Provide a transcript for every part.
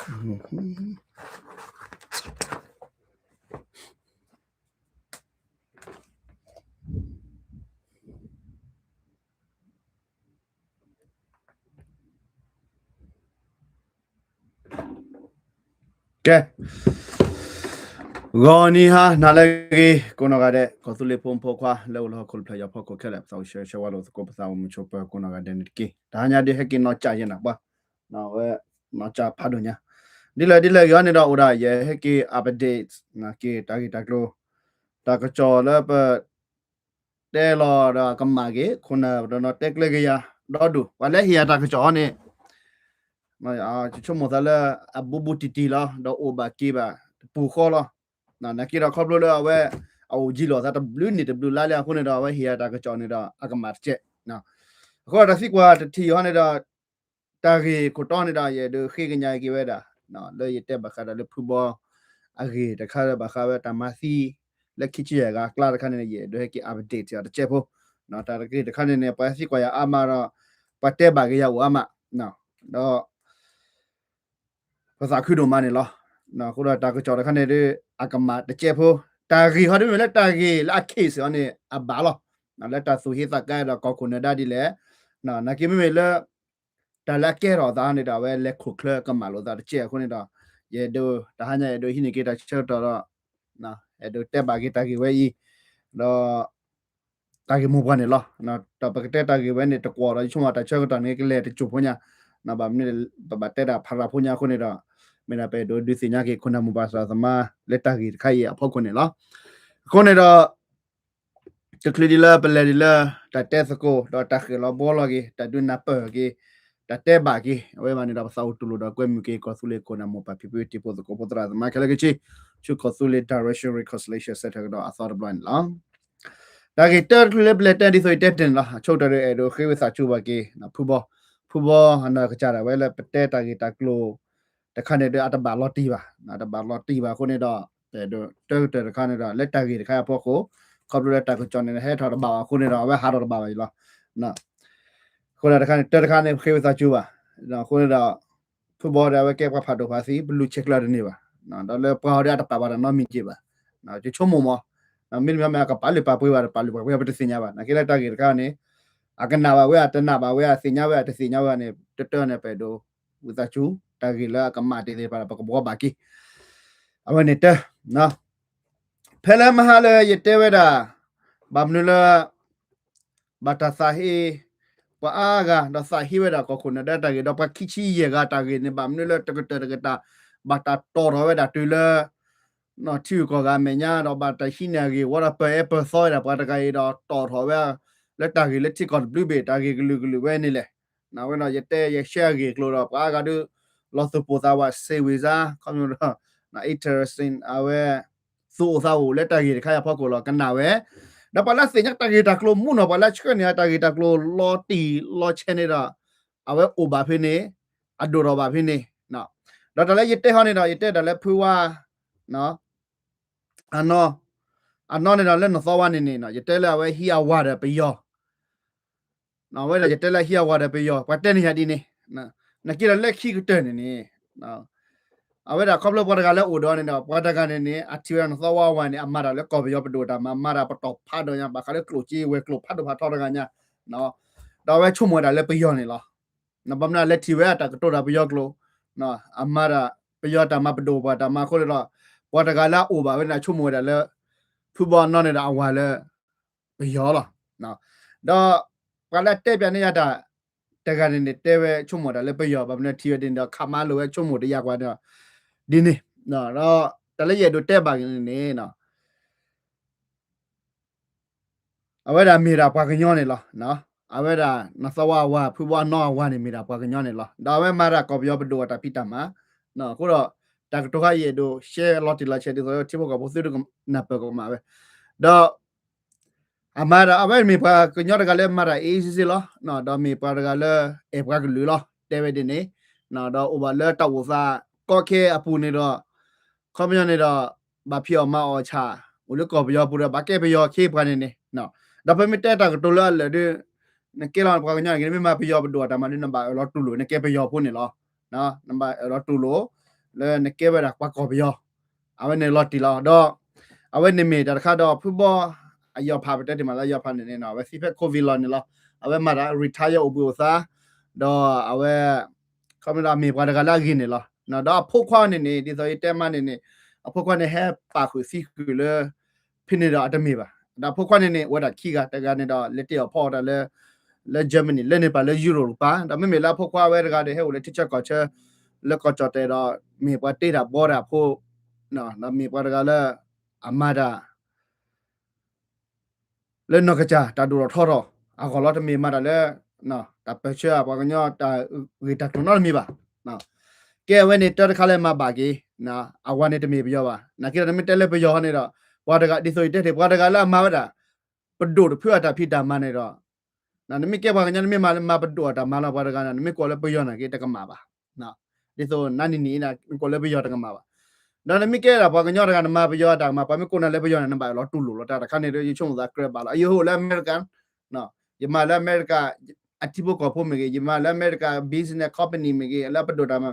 ကဲ, ဂီၤနံၤဟါနၤလၢအဂ့ၤ ကိးနီၢ်ဂၤဒဲး ကီၢ်သူလ့ၤဖိမုၣ်ဖိခွါ လၢအိၣ်လၢဟီၣ်ခိၣ်ဖျၢၣ်ယီၤဖီခိၣ်ခဲလၢာ် ပသးအိၣ်ဆၢဂ့ၤဆၢဝါလိာ်သကိး ပသးအိၣ်မုာ်ဆိးပၢၤကိးနီၢ်ဂၤဒဲးန့ၣ်တက့ၢ်. တဟါညါဒ်ဟဲက့ၤနီၢ်ကၠးယဲၢ်နၤပှၤ, အဝဲ နီၢ်ကၠးဖးဒိၣ်ညါ, ဒ်လဲၣ်ဒ်လဲၣ်ဂ့ၤအီၤန့ၣ်ဒီး အိၣ်ဒၣ်ယဲဟဲက့ၤ update က့ၤတၢ်ဂ့ၢ်တၢ်ကျိၤ တၢ်ကစီၣ်လၢပ တဲလီၤဒီးအကမၣ်က့ၤ ခိၣ်နၢ်ဒီးနီၢ်တဲကျၢၤက့ၤယၤဒီဒူၣ် ပှၤလၢဟ့ၣ်ယၤတၢ်ကစီၣ်အီၤန့ၣ် ယဆိကမိၣ်သးလၢ အဘူးဘူးတံၢ်တံၢ်လီၤ ဒီးအိၣ်ဘၣ်က့ၤဘၣ်တပူၤဃီလီၤ. နာ်က့ဒီးခီဖျိလၢအဝဲ အအိၣ်ယံၤလိာ်သးတဘျုးနံၣ်တဘျုးလါလံအဃိန့ၣ်ဒီး အဝဲဟ့ၣ်ယၤတၢ်ကစီၣ်န့ၣ်ဒီး အကမၣ်တကဲး. အဃိဒီးတၢ်သံကွၢ်တထံၣ်အီၤန့ၣ်ဒီး တၢ်ဂ့ၢ်ခိၣ်တီန့ၣ်ဒီး ယအဲၣ်ဒိးဃ့ကညးက့ၤဝဲဒၣ် လၢယတဲဘၣ်ဃးဒီးလၢဖုဘီ အဂ့ၢ်တခါလၢဘၣ်ဃးဝဲတၢ်မၤသံ လၢခံဆံယဲၢ်ဂၤအကျါတခါန့ၣ် ယအဲၣ်ဒိးဟဲက့ၤ update အီၤတကဲးဖိ, တၢ်ဂ့ၢ်တခါန့ၣ်န့ၣ် ပှၤသံကွၢ်ယၤအါမးဒီး ပှၤတဲဘၣ်က့ၤယၤအိၣ်အါမး ဒီး ပသးခုဒိၣ်မးန့ၣ်လီၤ. အဃိဒီးတၢ်ကစီၣ်တခါန့ၣ်ဒ် အကမၣ်တကဲးဖိ, တၢ်ဂ့ၢ်ဟီဒ်မ့မ့ၢ်လၢတၢ်ဂ့ၢ်လၢအ case အီၤန့ၣ် အဘၣ်လီၤ. လၢတၢ်သူၣ်ဟ့သးကါဒီးကီၢ်ခိၣ်နၢၤဒါဒ်လဲၣ်, နာ်က့မ့မ့ၢ်လၢ တၢ်လၢအကဲထီၣ်အသးန့ၣ်ဒီး အဝဲလဲၤခိၣ်ချၢကမၣ်လိာ်သးတကဲးအဃိန့ၣ်ဒီး ယအဲၣ်ဒိး တဟါညါအဲၣ်ဒိးဟံးန့ၢ်က့ၤတၢ်ဆၢကတီၢ်ဒီး အဲၣ်ဒိးတဲဘၣ်က့ၤတၢ်ဂ့ၢ်ဝဲအံၤ ဒီး တၢ်ဂ့ၢ်မိၢ်ပှၢ်န့ၣ်လီၤ. ဒီးပကတဲတၢ်ဂ့ၢ်ဝဲန့ၣ်တကွီၢ်ဒီး ယဆိကမိၣ်တၢ်ဆၢကတီၢ်န့ၣ် ကလဲၤတစိၢ်ဖိညါ, ဘၣ်မနုၤ ပဘၣ်တဲတၢ်ဖးရၤဖိညါအဃိန့ၣ်ဒီး မ့ၢ်ဒၣ်ပအဲၣ်ဒိးဒုးသ့ၣ်ညါက့ၤ ခိၣ်နၢ်မိၢ်ပၢ်သရၣ်သမါလၢတၢ်ဂ့ၢ်တခါအံၤအဖီခိၣ်န့ၣ်လီၤ. အဃိန့ၣ်ဒီး တချုးဒ်လၢပလဲၤဒ်လၢ တၢ်တဲသကိး ဒီးတၢ်ဃ့ၢ်လီၤဘှီလီၤက့ၤ တၢ်ဒုးနၢ်ပၢၢ်က့ၤ တၢ်တဲဘၣ်က့ၤ အဝဲဘၣ်န့ၣ်ဒီး ပသးအိၣ်တူၢ်လိာ်ဒီးကွဲမုာ်က့ၤ ကီၢ်သူလ့ၤခိၣ်နၢ်မိၢ်ပၢ်ဖံဖုတံၤဖိသကိးဖိသရၣ်သမါခဲလၢာ်ခဲဆ့ ဆူကီၢ်သူလ့ၤ Direction Reconciliation Centre ကဒီးအသီတဘျီန့ၣ်လီၤ. တၢ်ဂ့ၢ်တၢတချုးလၢပလဲၤတဲဒ်သိးယတဲတ့ၢ်န့ၣ်လီၤ. အဆိကတၢၢ်ဒီး အဲၣ်ဒိးဃ့ဝံသးစူၤဘၣ်က့ၤ ဖုဘီ, ဖုဘီအနီၢ်ကစၢ်ဒၣ်ဝဲလၢပတဲတၢ်ဂ့ၢ်တၢ်ကျိၤ တခါန့ၣ်ဒီး အတဘၣ်လီၤတံၢ်ဘၣ်, တဘၣ်လီၤတံၢ်ဘၣ်အဃိန့ၣ်ဒီး တၢတၢတခါန့ၣ်ဒီး လၢတၢ်ဂ့ၢ်တခါအံၤအဖီခိၣ် ခီဖျိလၢတၢ်ကစီၣ်န့ၣ် ဟဲထီၣ်တဘၣ်ဘၣ်အဃိန့ၣ်ဒီး အဝဲဟးထီၣ်တဘၣ်ဘၣ်အံၤလီၤ. အဃိဒီးတခါန့ၣ် တၢတခါန့ၣ် ဃ့ဝံသးစူၤဘၣ်. အဃိန့ၣ်ဒီး ဖုဘီဒီးအဝဲကဲပှၤဖးဒိၣ်ဖးသံ ပလူၤဆဲးကျၢတန့ၢ်ဘၣ်. ဒီးလၢပှၤအီၤဒီးအတပာ်ဘၣ်တၢ်နီတမံၤက့ၤဘၣ်. ယဆိကမိၣ်မး မ့တမ့ၢ်မ့ၢ်အကပာ်လုၢ်ပာ်ပှ့ၤဘၣ် တပာ်လုၢ်ပာ်ပှ့ၤဘၣ် ပတသ့ၣ်ညါဘၣ်. နာ်က့လၢတၢ်ဂ့ၢ်တခါန့ၣ် အကနၣ်ဘၣ်ဝဲဧါ တနၣ်ဘၣ်ဝဲဧါ သ့ၣ်ညါဝဲဧါ တသ့ၣ်ညါဝဲဧါန့ၣ် တၢတၢန့ၣ် ပအဲၣ်ဒိးဝံသးစူၤ တၢ်ဂ့ၢ်လၢအကမၣ်တ့ၢ်သ့ၣ်တဖၣ်ဒီး ပကဘှီဘၣ်က့ၤ အဝဲန့ၣ်တၢ ဖဲလၢမဟါလၢယတဲဝဲဒၣ် ဘၣ်မနုၤလၢ ဘၣ်တၢ်သးဟ့ ပှၤအါဂၤ ဒီးသးဟ့ဝဲဒၣ်ကီၢ်ခိၣ်နၢၤဒါတၢ်ဂ့ၢ် ဒီးပှၤခံဆံယဲၢ်ဂၤတၢ်ဂ့ၢ်န့ၣ် ဘၣ်မနုၤလၢတကတၢၢ်တကတၢၢ် ဘၣ်တၢ်တီၣ်ထီၣ်ဝဲဒၣ်တုၤလၢ ထံဂုၤကီၢ်ဂၤအမဲာ်ညါ ဒီးဘၣ်တၢ်ဟံးန့ၢ်အဂ့ၢ်ဝီဒီးပၢၢ်အဲၣ်ပၢၢ်သီဝဲဒၣ်ပှၤတဂၤအံၤဒီးတီၣ်ထီၣ်ဝဲ လၢတၢ်ဂ့ၢ်လၢထံကီၢ်တဘျုးဘ့ၣ် တၢ်ဂ့ၢ်ကလုာ်ကလုာ်ဝဲန့ၣ်လဲၣ်. ဝဲဒီးယတဲယရှဲအဂ့ၢ်အကျိၤဒီး ပှၤအါဂၤဒုး လီၤသူၣ်ပိၢ်သးဝး စ့ဝံၤစါ ခီဖျိဒီး interesting အဝဲ သူၣ်အိၣ်သးအိၣ်လၢတၢ်ဂ့ၢ်တခါအံၤအဖီခိၣ်လီၤ ကနၣ်ဝဲ ဒီးပှၤလၢသ့ၣ်ညါတၢ်ဂ့ၢ်တၢ်ကျိၤမူနီၤ ပှၤလၢဆှၢန့ၢ်တၢ်ဂ့ၢ်တၢ်ကျိၤလီၤတံၢ်လီၤဆဲးန့ၣ်ဒီး အဝဲအိၣ်ဘၣ်ဖဲန့ၣ် အဒိၣ်ထီၣ်ဘၣ်ဖဲန့ၣ် ဒီးတၢ်လၢယတဲဟီန့ၣ်ဒီး ယတဲတၢ်လၢဖုဝါ အနီၢ် အနီၢ်န့ၣ်ဒီးလၢနသီဝါန့ၣ်န့ၣ် ယတဲလၢအဝဲဟံးအဝၤဒီးပယီၤ အဝဲဒၣ်ယတဲလၢဟံးအဝၤဒီးပယီၤ ပှၤတဲန့ၢ်ယၤဒ်န့ၣ် နာ်က့ဒီးလၢခံကတၢၢ်န့ၣ်န့ၣ် အဝဲဒၣ်ခီဖျိပှၤတဂၤလၢအိၣ်ဒီးန့ၣ်ဒီး ပှၤတဂၤန့ၣ်န့ၣ် အထံၣ်ဝဲဒၣ်နသီဝါအဝၤန့ၣ် အမၤတၢ်လၢကီၢ်ပယီၤပဒိၣ်တၢ်မၤ မၤတၢ်ပတီၢ်ဖးဒိၣ်ညါ ဘၣ်ဃးလၢကျိၣ်စ့ဝဲၤကျိၤဖးဒိၣ်ဖးထီတဂၤညါ ဒီးအဝဲဆိကမိၣ်ဝဲဒၣ်လၢပယီၤန့ၣ်လီၤ. ဘၣ်မနုၤအလဲၤထံၣ်ဝဲအတၢ်ကတိၤတၢ်ပယီၤကျိာ် အမၤတၢ်ပယီၤတၢ်မၤပဒိၣ်ပှၤတၢ်မၤအဃိန့ၣ်ဒီး ပှၤတဂၤလၢအအိၣ်ဘၣ်ဝဲန့ၣ် ဆိကမိၣ်ဝဲဒၣ်လၢ ဖုဘီအနီၢ်န့ၣ်ဒီးအဝၤလၢ ပယီၤလီၤ. ဒီးပှၤလၢတဲပၠးန့ၢ်ယၤတၢ် တဂၤန့ၣ်န့ၣ် တဲဝဲဆိကမိၣ်တၢ်လၢပယီၤ ဘၣ်မနုၤထံၣ်ဝဲဒ်န့ၣ်ဒီး ခးမါလိာ်ဝဲဆိကမိၣ်တယၤကွၢ်န့ၣ်ဒီး ဒ်န့ၣ် ဒီးတၢ်လၢယအဲၣ်ဒိးတဲဘၣ်န့ၣ်န့ၣ် အဝဲဒၣ်မ့ၢ်ဒၣ်ပှၤကညီန့ၣ်လီၤ. အဝဲဒၣ်နသီဝါအဝၤ ဖုဘီအနီၢ်အဝၤန့ၣ် မ့ၢ်ဒၣ်ပှၤကညီန့ၣ်လီၤ. ဒီးအဝဲမၤတၢ်ကီၢ်ပယီၤပဒိၣ်အတၢ်ဖံးတၢ်မၤ အဃိဒီး တၢ်ကတိၤခါအံၤအဲၣ်ဒိးရှဲလီၤတံၢ်လီၤဆဲးဒ်သိးလၢထံဖိကီၢ်ဖိသုတကနၢ်ပၢၢ်ကမၣ်ဝဲ ဒီး အမၤဒၣ် အဝဲမ့ၢ်ပှၤကညီတဂၤလၢမၤတၢ်အ့စ့စ့လီၤ. ဒီးမ့ၢ်ပှၤတဂၤလၢ အဲၣ်ပှၤကလုာ်လီၤ တဲဝဲဒ်န့ၣ် ဒီးအိၣ်ဘၣ်လၢတၢ်အိၣ်သးကီခဲအပူၤန့ၣ်ဒီး ခီပညီန့ၣ်ဒီး ဘၣ်ဖံးအီၣ်မၤအီၣ်ဆၣ် အိၣ်လၢကီၢ်ပယီၤပူၤဒီး ဘၣ်ကဲပယီၤခ့ပှၤန့ၣ်န့ၣ် ဒီးဖဲမ့ၢ်တဲတၢ်ကတိၤလၢအလၢာ်ဒီး နကဲလီၤပှၤကညီန့ၣ် မ့ၢ်မၤပယီၤပဒိၣ်အတၢ်မၤဒီး နဘၣ်အၢၣ်လီၤတူၢ်လိာ် နကဲပယီၤဖိန့ၣ်လီၤ. နဘၣ်အၢၣ်လီၤတူၢ်လိာ် လၢနကဲဝဲဒၣ်ပှၤကီၢ်ပယီၤ, အဝဲန့ၣ်လီၤတံၢ်လီၤ. ဒီး အဝဲန့ၣ်မ့ၢ်တၢ်တခါဒီး ဖုဘီအယီၤဖး ပတဲတ့ၢ်မးလၢအယီၤဖးန့ၣ်န့ၣ် အဝဲသံဖဲ COVID လီၤန့ၣ်လီၤ. အဝဲမၤတၢ် retire အိၣ်ဘှံးအိၣ်သါ, ဒီးအဝဲ ခီမ့ၢ်ဒီးမ့ၢ်ပှၤတဂၤလၢအဂ့ၤန့ၣ်လီၤ. ဒီးအဖိခွါန့ၣ်န့ၣ် ဒ်သိးယတဲမးန့ၣ်န့ၣ် အဖိခွါန့ၣ်ဟဲပာ်ဃုာ်သံဃုာ်လၢ ဖဲန့ၣ်ဒီးအတမ့ၢ်ဘၣ်. ဒီးအဖိခွါန့ၣ်န့ၣ် အိၣ်ဝဲဒၣ်ခံဂၤ, တဂၤန့ၣ်ဒီး လဲၤတ့ၢ်အီၣ်ဖီအီၣ်တၢ်လၢ လၢ Germany လၢန့ၣ်ပာ်လၢ Europe ပၤ, ဒီးမ့မ့ၢ်လၢအဖိခွါဝဲတဂၤဒီး ဟဲအိၣ်လၢထံဆၢကီၢ်ဆၢ လၢကီၢ်ကၠီၣ်တဲာ်ဒီး မ့ၢ်ပှၤတ့တၢ်ဘှီတၢ်ဖိ, ဒီးမ့ၢ်ပှၤတဂၤလၢ အမၤတၢ် လၢနီၢ်ကစၢ်တၢ်ဒိၣ်ထီၣ်ထီထီၣ်အဂီၢ်လီၤ. တမ့ၢ်မၤတၢ်လၢ တၢ်ပၢၢ်ဆၢပှၤကညီတၢ်ဂ့ၢ်တၢ်ကျိၤနီတမံၤဘၣ်. ကဲအဝဲန့ၣ်တၢ်တခါလၢမၤဘၣ်က့ၤ, အဝဲန့ၣ်တမ့ၢ်ပယီၤဘၣ်. နာ်က့ဒီး နမ့ၢ်တဲလၢပယီၤဟီန့ၣ်ဒီး ပှၤတဂၤဒ်သိးယတဲတ့ၢ် ပှၤတဂၤလၢအမၤဝဲဒၣ် ပဒိၣ်တဖုအတၢ်ဖံးတၢ်မၤန့ၣ်ဒီး နမ့ၢ်ကဲပှၤကညီ နမ့ၢ်မၤလၢမၤပဒိၣ်အတၢ်မၤလီၤ ပှၤတဂၤန့ၣ် နမ့ၢ်ကိးလၢပယီၤနာ်က့ တကမၣ်ဘၣ်. ဒ်သိးနၤနံၤနံၤအံၤ နကိးလၢပယီၤတကမၣ်ဘၣ်. ဒီးနမ့ၢ်ကဲဒၣ်ပှၤကညီတဂၤ နမၤပယီၤအတၢ်ကမၣ် ပှၤမ့ၢ်ကိးနၤလၢပယီၤန့ၣ် နဘၣ်လီၤတူၢ်လိာ်လီၤတၢ်တခါန့ၣ်ဒီး ယဆိကမိၣ်သးကြၢးဘၣ်လီၤ. ယအိၣ်လၢအမဲရကၤ ယမၤလၢအမဲရကၤ အထံဖိကီၢ်ဖိမ့ၢ်ဂ့ၤ, ယမၤလၢအမဲရကၤ business company မ့ၢ်ဂ့ၤ, လၢပဒိၣ်တၢ်မၤ,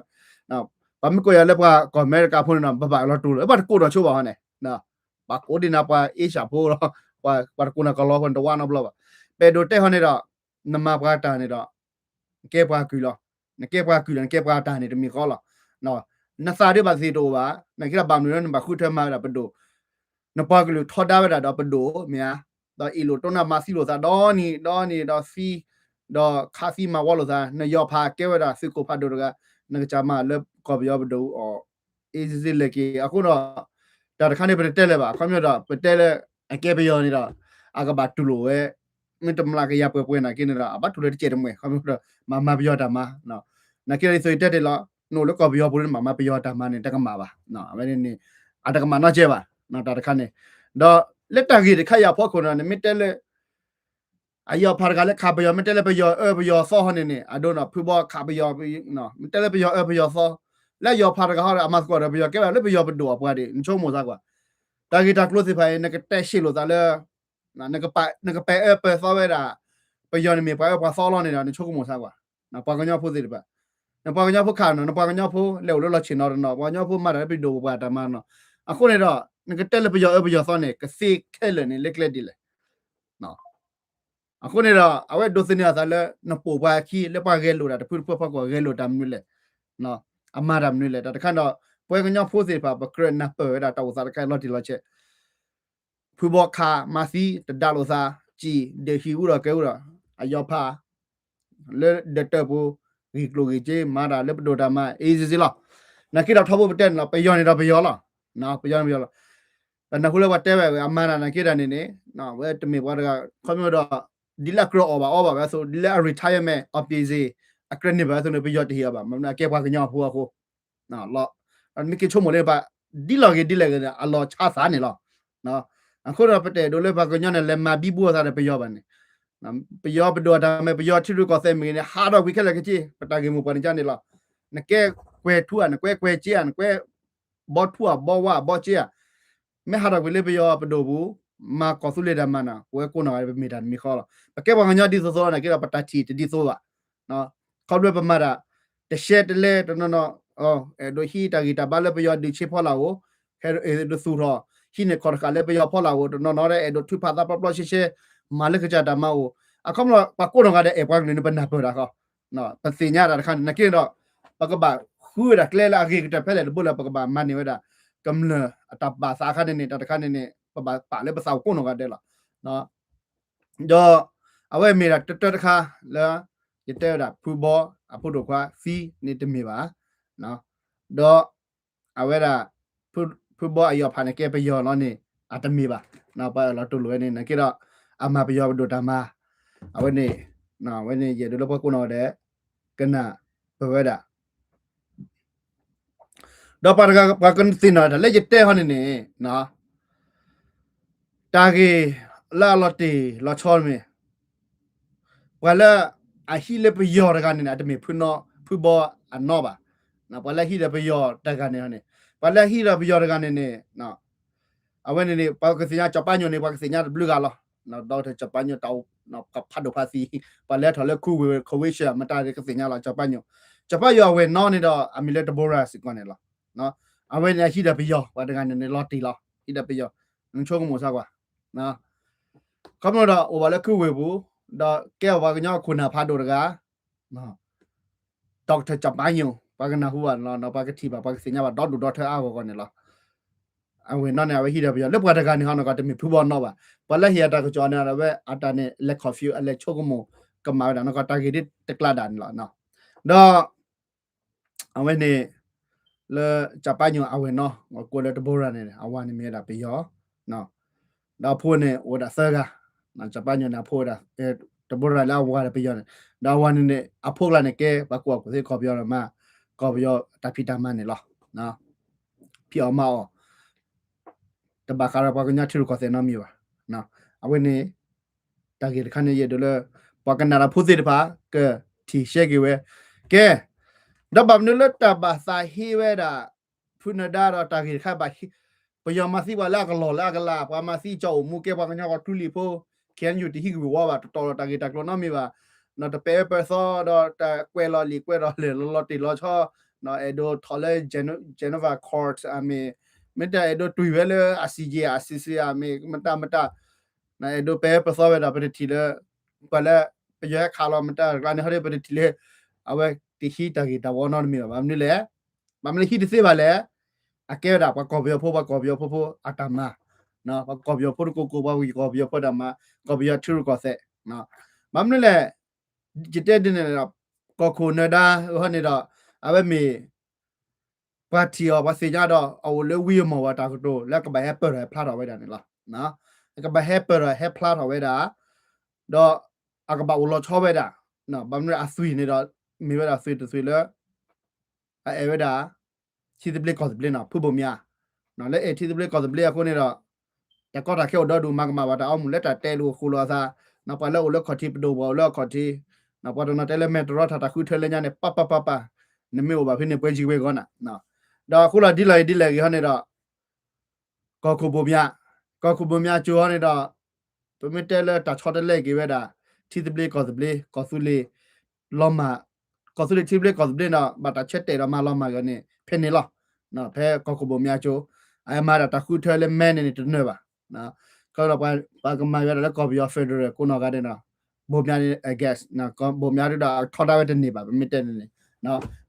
ပှၤမ့ၢ်ကိးယၤလၢပှၤကီၢ်အမဲရကၤဖိန့ၣ်ဒီး ပဘၣ်လီၤတူၢ်လိာ် ပှၤတကိးဒီးဆိဘၣ်ဟီန့ၣ်, ပှၤကိးဒံးနၤပှၤအ့ရှၢၣ်ဖိလီၤ, ပှၤတကိးနၤကလီဖိန့ၣ် တဝါနီတဘျီဘၣ်. ပအဲၣ်ဒိးတဲဟီန့ၣ်ဒီး နမၤပှၤတၢ်န့ၣ်ဒီး နကဲပှၤကုၢ်လီၤ. နကဲပှၤကုၢ်လီၤ နကဲပှၤတၢ်န့ၣ်တမံၤဃီလီၤ. နသးဒ်ဘၣ်သ့ၣ်တအိၣ်ဘၣ်, နာ်က့ဒီးဘၣ်မနုၤလၢနဘၣ်ဃုထၢမၤဝဲဒၣ်ပဒိၣ်, နပှၤကလုာ်ထီဒါဝဲဒၣ်ဒီးပဒိၣ်မ့ၢ်ဧါ, ဒီးအ့ၣ်လိာ်တိၢ်နီၣ်မၤသံလိာ်သးဒီနံၤဒီနံၤဒီးသံ, ဒီးခးသံမၤဝီလိာ်သး, နယီၤဖးကဲဝဲဒၣ်သုးခိၣ်ဖးဒိၣ်တဂၤ, နကစၢ်မၤလၢကီၢ်ပယီၤပဒိၣ်အီၤ easy လဲၤက့ၤ အဃိဒီး တၢ်တခါန့ၣ် ပတတဲလၢၤဘၣ်, ခီဖျိဒီး ပတဲလၢ အကဲပယီၤန့ၣ်ဒီး အကဘၣ်တူၢ်လိာ်ဝဲ, မ့ၢ်တမျးကယၤပှဲၤပှဲၤနာ်က့န့ၣ်ဒီး အဘၣ်တူၢ်လၢတကဲးတမှဲၤ ခီဖျိဒီး မၤမၤပယီၤတၢ်မၤ, နာ်က့ဒီး ဒ်သိးယတဲတ့ၢ်လီၤ, နအိၣ်လၢကီၢ်ပယီၤပူၤန့ၣ် မၤမၤပယီၤတၢ်မၤန့ၣ် တကမၣ်ဘၣ်, အဝဲန့ၣ်န့ၣ် အတကမၣ်နီတစဲးဘၣ်, တၢ်တခါန့ၣ်, ဒီးလၢတၢ်ဂ့ၢ်တခါအံၤအဖီခိၣ်န့ၣ် နမ့ၢ်တဲလၢ အယီၤဖးတဂၤလၢခးပယီၤ မ့ၢ်တဲလၢပယီၤအၢပယီၤသီဟီန့ၣ်န့ၣ် အဒိန့ၣ် ဖုဘီခးပယီၤ, မ့ၢ်တဲလၢပယီၤအၢပယီၤသီ, လၢအယီၤဖးတဂၤဟီဒီး အမၤသကိးဒီးပယီၤ ကဲဝဲဒၣ်လၢပယီၤပဒိၣ်အပှၤဒံး နဆိကမိၣ်သးကွၢ်, တၢ်ဂ့ၢ်တၢ်ကျိၤသ့ၣ်တဖၣ်အံၤ နကတဲရှဲလိာ်သးလၢ နကပာ်အၢပၢသီဝဲဒၣ် ပယီၤန့ၣ်မ့ၢ်ပှၤအၢပှၤသီလီၤန့ၣ်ဒီး နဆိကမိၣ်သးကွၢ်, ပှၤကညီဖိသ့ၣ်တဖၣ်, နပှၤကညီဖိခးနီၤ နပှၤကညီဖိလဲၤအိၣ်လၢလီၢ်ဆ့ၣ်နီၤတနီၤ ပှၤကညီဖိမၤတၢ်လၢပဒိၣ်ပပှၢ်တၢ်မၤနီၤ, အဃိန့ၣ်ဒီး နကတဲလၢပယီၤအၢပယီၤသီန့ၣ် ကသ့ခဲလၢာ်န့ၣ် လၢကျဲဒ်လဲၣ် အဃိန့ၣ်ဒီး အဝဲဒိးသန့ၤအသးလၢ နပိာ်ပှၤအခံ လၢပှၤဂဲၤလိာ်တၢ်တဖုတဖုအဖီခိၣ် ဂဲၤလိာ်တၢ်မနုၤလဲၣ်, အမၤတၢ်မနုၤလဲၣ်. တၢ်တခါဒီး ပဝဲကညီဖိသ့ၣ်တဖၣ် ပကြၢးနၢ်ပၢၢ်ဝဲဒၣ်တၢ်အိၣ်သးတခါအံၤလီၤတံၢ်လီၤဆဲး, ဖုဘီခးမၤသံ တဒါလိာ်သး စံၣ်ဒၢးဟံၣ်အူဒီးကဲအူဒီး အယီၤဖး လၢဒၢးတၢၢ်ပူၤ ဂ့ၢ်ကျိၣ်ဂ့ၢ်စ့ မၤတၢ်လၢပဒိၣ်တၢ်မၤ easy လီၤ. နာ်က့ဒီးထီဘိပတဲန့ၣ်လီၤ ပယီၤန့ၣ်ဒီးပယီၤလီၤ, ပယီၤန့ၣ်ပယီၤလီၤ. ပနၢ်ဟူလၢပှၤတဲဝဲ အမၤတၢ်နာ်က့ဒၣ်န့ၣ်န့ၣ် ဝဲတမ့ၢ်ပှၤတဂၤ ခီဖျိဒီး ဒ်လၢအကြၢးအီၣ်ဘၣ်အီဘၣ်ဝဲအသိး ဒ်လၢအ retirement အီၣ်ပ့ၤစ့ၣ် အကြၢးန့ၢ်ဘၣ်ဝဲအသိးန့ၣ် ပယီၤတဟ့ၣ်အီၤဘၣ် မ့ၢ်အကဲပှၤကညီအဖိအဃိ လီၤ. မ့ၢ်က့ၤဆိကမိၣ်လၢပှၤ ဒ်လီၤဂ့ၤဒ်လဲၣ်ဂ့ၤ အလီၤဆါသးန့ၣ်လီၤ. အဃိဒီးပတအဲၣ်ဒိးလၢပှၤကညီန့ၣ် လဲၤမၤဘံဘူအသးဒီးပယီၤဘၣ်န့ၣ်, ပယီၤပဒိၣ်အတၢ်မၤ ပယီၤထံရူၢ်ကီၢ်သဲးမ့ၢ်ဂ့ၤန့ၣ် ဟးထီၣ်ကွံာ်ခဲလၢာ်က့ၤ ပတၢ်ဂ့ၢ်မိၢ်ပှၢ်န့ၣ်ကန့ၣ်လီၤ. နကဲကွဲၤထူဧါ နကွဲးကွဲးစ့ဧါ နကွဲးဘီထူဧါ ဘီဝါ ဘီစ့ဧါ မ့ၢ်ဟးထီၣ်ကွံာ်လၢပယီၤပဒိၣ်ပူၤ မၤကီၢ်သူလ့ၤတၢ်မၤန့ၣ် ပဝဲကိးနီၢ်ဂၤဒဲး ပမ့ၢ်တၢ်တမံၤဃီလီၤ. ပကဲပှၤကညီဒ်သိးသိးလီၤနာ်က့ဒီး ပတၢ်ထံၣ်တဒ်သိးဘၣ်. ခီဖျိပမၤတၢ် တရှဲတလဲတနီၤနီၤ အဲၣ်ဒိးဟံးတၢ်ဂံၢ်တၢ်ဘါလၢပယီၤဒုးဆ့ဖီလာ်ဧိၤ, အဲၣ်ဒိးသူၣ်ထီၣ် ဟံးန့ၢ်ခီၣ်တဃာ်လၢပယီၤဖီလာ်ဧိၤ, တနီၤနီၤဒီးအဲၣ်ဒိးထုးဖးသးပျီပျီရှဲရှဲ မၤလၢကစၢ်တၢ်မၤအိၣ်, အခီပညီ ပှၤကိးနီၢ်ဂၤဒဲးအဲၣ်ပှၤကလုာ်န့ၣ် ပနၢ်ပၢၢ်တၢ်ဃီ ပသ့ၣ်ညါတၢ်တခါန့ၣ် နာ်က့ဒီး ပကဘၣ်ဃုဝဲဒၣ်ကျဲလၢအဂ့ၤကတၢၢ်ဖဲလဲၣ်တဘိလၢပကဘၣ်မၤန့ၢ်ဝဲဒၣ် ကမျၢၢ်အတၢ်ဘၣ်သးအခါန့ၣ်န့ၣ် တၢ်တခါန့ၣ်န့ၣ် ပဘၣ်ပာ်လၢပသးအိၣ်ကိးနီၢ်ဂၤဒဲးလီၤ. ဒီးအဝဲမ့ၢ်ဒၣ်တၢတၢတခါလၢ ယတဲဝဲဒၣ်ဖုဘီအဖိဒိၣ်ခွါသံန့ၣ်တမ့ၢ်ဘၣ်. ဒီးအဝဲဒၣ် ဖုဘီအယီၤဖးန့ၣ်ကဲပယီၤလီၤန့ၣ် အတမ့ၢ်ဘၣ်. ပှၤအၢၣ်လီၤတူၢ်လိာ်ဝဲန့ၣ် နာ်က့ဒီး အမၤပယီၤပဒိၣ်တၢ်မၤ အဝဲန့ၣ် အဝဲန့ၣ်ယအဲၣ်ဒိးလၢပှၤကိးနီၢ်ဂၤဒဲး ကနၢ်ပၢၢ်ဝဲဒၣ် ဒီးပှၤတဂၤပှၤကသ့ၣ်နီၣ်တၢ်လၢယတဲဟီန့ၣ်န့ၣ် တၢ်ဂ့ၢ်လၢအလီၤတ့ၢ်လီၤဆီမ့ၢ် ပှၤလၢအဟံးလၢပယီၤတဂၤန့ၣ်န့ၣ် အတမ့ၢ်ဖုနီၢ် ဖုဘီအနီၢ်ဘၣ်. ပှၤလၢအဟံးဒီးပယီၤတဂၤန့ၣ်န့ၣ် ပှၤလၢအဟံးဒီးပယီၤတဂၤန့ၣ်န့ၣ် အဝဲန့ၣ်န့ၣ် ပှၤကသ့ၣ်ညါစီၤပၤညိၣ်န့ၣ် ပှၤကသ့ၣ်ညါတဘျုးဂၤလီၤ. ဒီးစီၤပၤညိၣ်တၢ်အိၣ်ဖးဒိၣ်ဖးသံ ပှၤလဲၤထီၣ်လၢခူဝ့ၢ် Croatia မတၤကသ့ၣ်ညါလီၤ စီၤပၤညိၣ်. စီၤပၤယိၤအဝဲၢ်နီၢ်န့ၣ်ဒီး အမံၤလၢ Dubravka စ့ၢ်ကီးန့ၣ်လီၤ. အဝဲန့ၣ်အဟံးဒီးပယီၤ ပှၤတဂၤန့ၣ်န့ၣ်လီၤတံၢ်လီၤ ဟံးဒီးပယီၤ နဆိကမိၣ်စၢ်ကွၢ် ခီဖျိဒီးအိၣ်ဘၣ်လၢခုဝ့ၢ်ပူၤ ဒီးကဲအီၤပှၤကညီခိၣ်နၢ်ဖးဒိၣ်တဂၤ Doctor ကၠးပညိၣ် ပှၤကနၢ်ဟူဘၣ်န့ၣ်လီၤ ပှၤကထံၣ်ဘၣ် ပှၤကသ့ၣ်ညါဘၣ် ဒီဒူၣ်ဒီထၢအါဂီၢ်ဂီၢ်န့ၣ်လီၤ. အဝဲၢ်နီၢ်န့ၣ် အဝဲဟံးဒီးပယီၤ လၢပှၤတဂၤန့ၣ်ဟီန့ၣ်ကီး တမ့ၢ်ဖုဘီနီၣ်ဘၣ်. ပှၤလၢဟ့ၣ်အတၢ်ကစီၣ်န့ၣ် အဝဲအတၢ်န့ၣ် လဲၤ confuse အလဲၤဆိကမိၣ်ကမၣ်ဝဲဒၣ်န့ၣ်ကီး တၢ်ဂ့ၢ်ဒ်တကျါဒၣ်န့ၣ်လီၤ. ဒီး အဝဲန့ၣ် လၢကၠးပညိၣ်အဝဲၢ်နီၢ် ကိးလၢတဘိရၤန့ၣ် အဝၤန့ၣ်မ့ၢ်ဝဲဒၣ်ပယီၤ ဒီးအဖိန့ၣ်အိၣ်ဝဲဒၣ်သၢဂၤ ကၠးပညိၣ်န့ၣ် အဖိဝဲဒၣ် တဘိရၤလၢအဝၤဒီးပယီၤန့ၣ် ဒီးအဝၤန့ၣ်န့ၣ် အဖိကျါန့ၣ်ကဲ ပှၤကူၣ်ဘၣ်ကူၣ်သ့ကီၢ်ပယီၤဒီးမၤ ကီၢ်ပယီၤတၢ်ဖံးတၢ်မၤန့ၣ်လီၤ. ဖံးအီၣ်မၤအီၣ် တဘၣ်ဃးဒီးပှၤကညီထံရူၢ်ကီၢ်သဲးနီတမံၤဘၣ်. အဝဲန့ၣ် တၢ်ဂ့ၢ်တခါန့ၣ် ယအဲၣ်ဒိးလၢ ပှၤကနၣ်တၢ်ဖိသ့ၣ်တဖၣ် ကထံၣ်ရှဲက့ၤဝဲ ကဲ ဒီးဘၣ်မနုၤလၢတၢ်ဘၣ်သးဟ့ဝဲဒၣ် ဖုနၢၤဒါဒီးတၢ်ဂ့ၢ်တခါဘၣ် ပယီၤမၤသံပှၤလၢအကလီၢ်လၢအကလး ပှၤမၤသံကၠီအိၣ်မူ ကဲပှၤကညီကီၢ်သူလ့ၤဖိ ခ့ၣ်အဲၣ်ယူၣ် တဟံးကဝံၤဝီဘၣ် တတီၤလီၤတၢ်ဂ့ၢ်တၢ်ကျိၤနီတမံၤဘၣ်. တပဲာ်အၢပၢၤသီဒီးတၢ်ကွဲးလီၤလံာ်ကွဲးလီၤလဲၢ်လီၤလီၤတံၢ်လီၤဆီ အဲၣ်ဒိးထီၣ်လၢ Geneva Court အမ့ၢ် မ့ၢ်တၢ်အဲၣ်ဒိးတွံၢ်ဝဲလၢ ICJ ICC အမ့ၢ် မတၤမတၤ အဲၣ်ဒိးပဲာ်အၢပၢၤသီဝဲဒီး ပတထံၣ်လၢ ပှၤလၢ ပယီၤဟဲခးလီၤမတၤတကျါန့ၣ် ဟီဒီး ပတထံၣ်လၢ အဝဲတဟံးတၢ်ဂ့ၢ်တၢ်ဝီနီတမံၤဘၣ်. ဘၣ်မနုၤလဲၣ် ဘၣ်မနုၤဟံးတသ့ဘၣ်လဲၣ် အကဲဝဲဒၣ် ပှၤကီၢ်ပယီၤဖိ ပှၤကီၢ်ပယီၤဖိဖိအတၢ်မၤ ပှၤကီၢ်ပယီၤဖိတကိးကိး ပှၤကီၢ်ပယီၤဖိတၢ်မၤ ကီၢ်ပယီၤထံရူၢ်ကီၢ်သဲး ဘၣ်မနုၤလဲၣ် ယတဲဒ်န့ၣ်ဒီး ကီၢ်ခိၣ်နၢၤဒါဟီန့ၣ်ဒီး အဝဲမ့ၢ် ပှၤထံၣ်အီၤ ပှၤသ့ၣ်ညါဒီး အအိၣ်လၢဝံအမီၢ်ဝဲတၢ်ကတိၤ လၢကဘၣ်ဟဲပၢၢ်ထီၣ်ဟဲဖျါထီၣ်ဝဲဒၣ်န့ၣ်လီၤ. ကဘၣ်ဟဲပၢၢ်ထီၣ်ဟဲဖျါထီၣ်ဝဲဒၣ် ဒီးအကဘၣ်အိၣ်လီၤဆီဝဲဒၣ် ဘၣ်မနုၤအသွံၣ်န့ၣ်ဒီး မ့ၢ်ဝဲဒၣ်သွံၣ်တသွံၣ်လၢ အအဲၣ်ဝဲဒၣ် ထံသဘျ့ကီၢ်သဘျ့န့ၣ် ဖုဘိၣ်မၠး လၢအဲၣ်ထံသဘျ့ကီၢ်သဘျ့အဃိန့ၣ်ဒီး တၢ်ကီတၢ်ခဲအိၣ်ဒီဒူၣ် မၤကမၣ်ဘၣ်တၢ်အိၣ်မူလၢတၢ်တဲလိာ်ဃိလိာ်အသး ပှၤလၢအိၣ်လၢခီၣ်ထံးပဒိၣ် ပှၤအိၣ်လၢအခီၣ်ထံး ပှၤတနီၤတဲလၢမဲာ်တရီထၣ် တၢ်ဃုထၢလၢညါန့ၣ် ပၢ်ပၢ်ပၢ်ပၢ် နမ့ၢ်အိၣ်ဘၣ်ဖဲန့ၣ် ပှဲၤကံဝဲဂီၢ်နၤ ဒီးအဃိလီၤဒ်လဲၣ်ဂ့ၤဒ်လဲၣ်ဂ့ၤဟီန့ၣ်ဒီး ကီၢ်ခိၣ်ဘိၣ်မၠး ကီၢ်ခိၣ်ဘိၣ်မၠးကၠိဟီန့ၣ်ဒီး ပမ့ၢ်တဲလၢတၢ်ဆီတလဲက့ၤဝဲဒၣ် ထံသဘျ့ကီၢ်သဘျ့ ကီၢ်သူလ့ၤ လီၤမၢ် ကီၢ်သူလ့ၤထံသဘျ့ကီၢ်သဘျ့န့ၣ်ဒီး ဘၣ်တၢ်ဆၢတဲာ်ဒီးမၤလီၤမၢ်ဂ့ၤန့ၣ် ဖဲန့ၣ်လီၤ. ဖဲကီၢ်ခိၣ်ဘိၣ်မၠးကၠိ အမၤဒၣ်တၢ်ဃုထၢလၢမဲန့ၣ်န့ၣ်တနၢၤဘၣ် ခီဒီးပှၤကမၤဝဲဒၣ်လၢကီၢ်ပယီၤ federal ကိးနီၢ်ဂၤဒဲးဒီး ဘိၣ်မၠး I guess ဘိၣ်မၠးဒုဒီးအထီဒါဝဲတန့ၢ်ဘၣ် ပမ့ၢ်တဲန့ၣ်န့ၣ်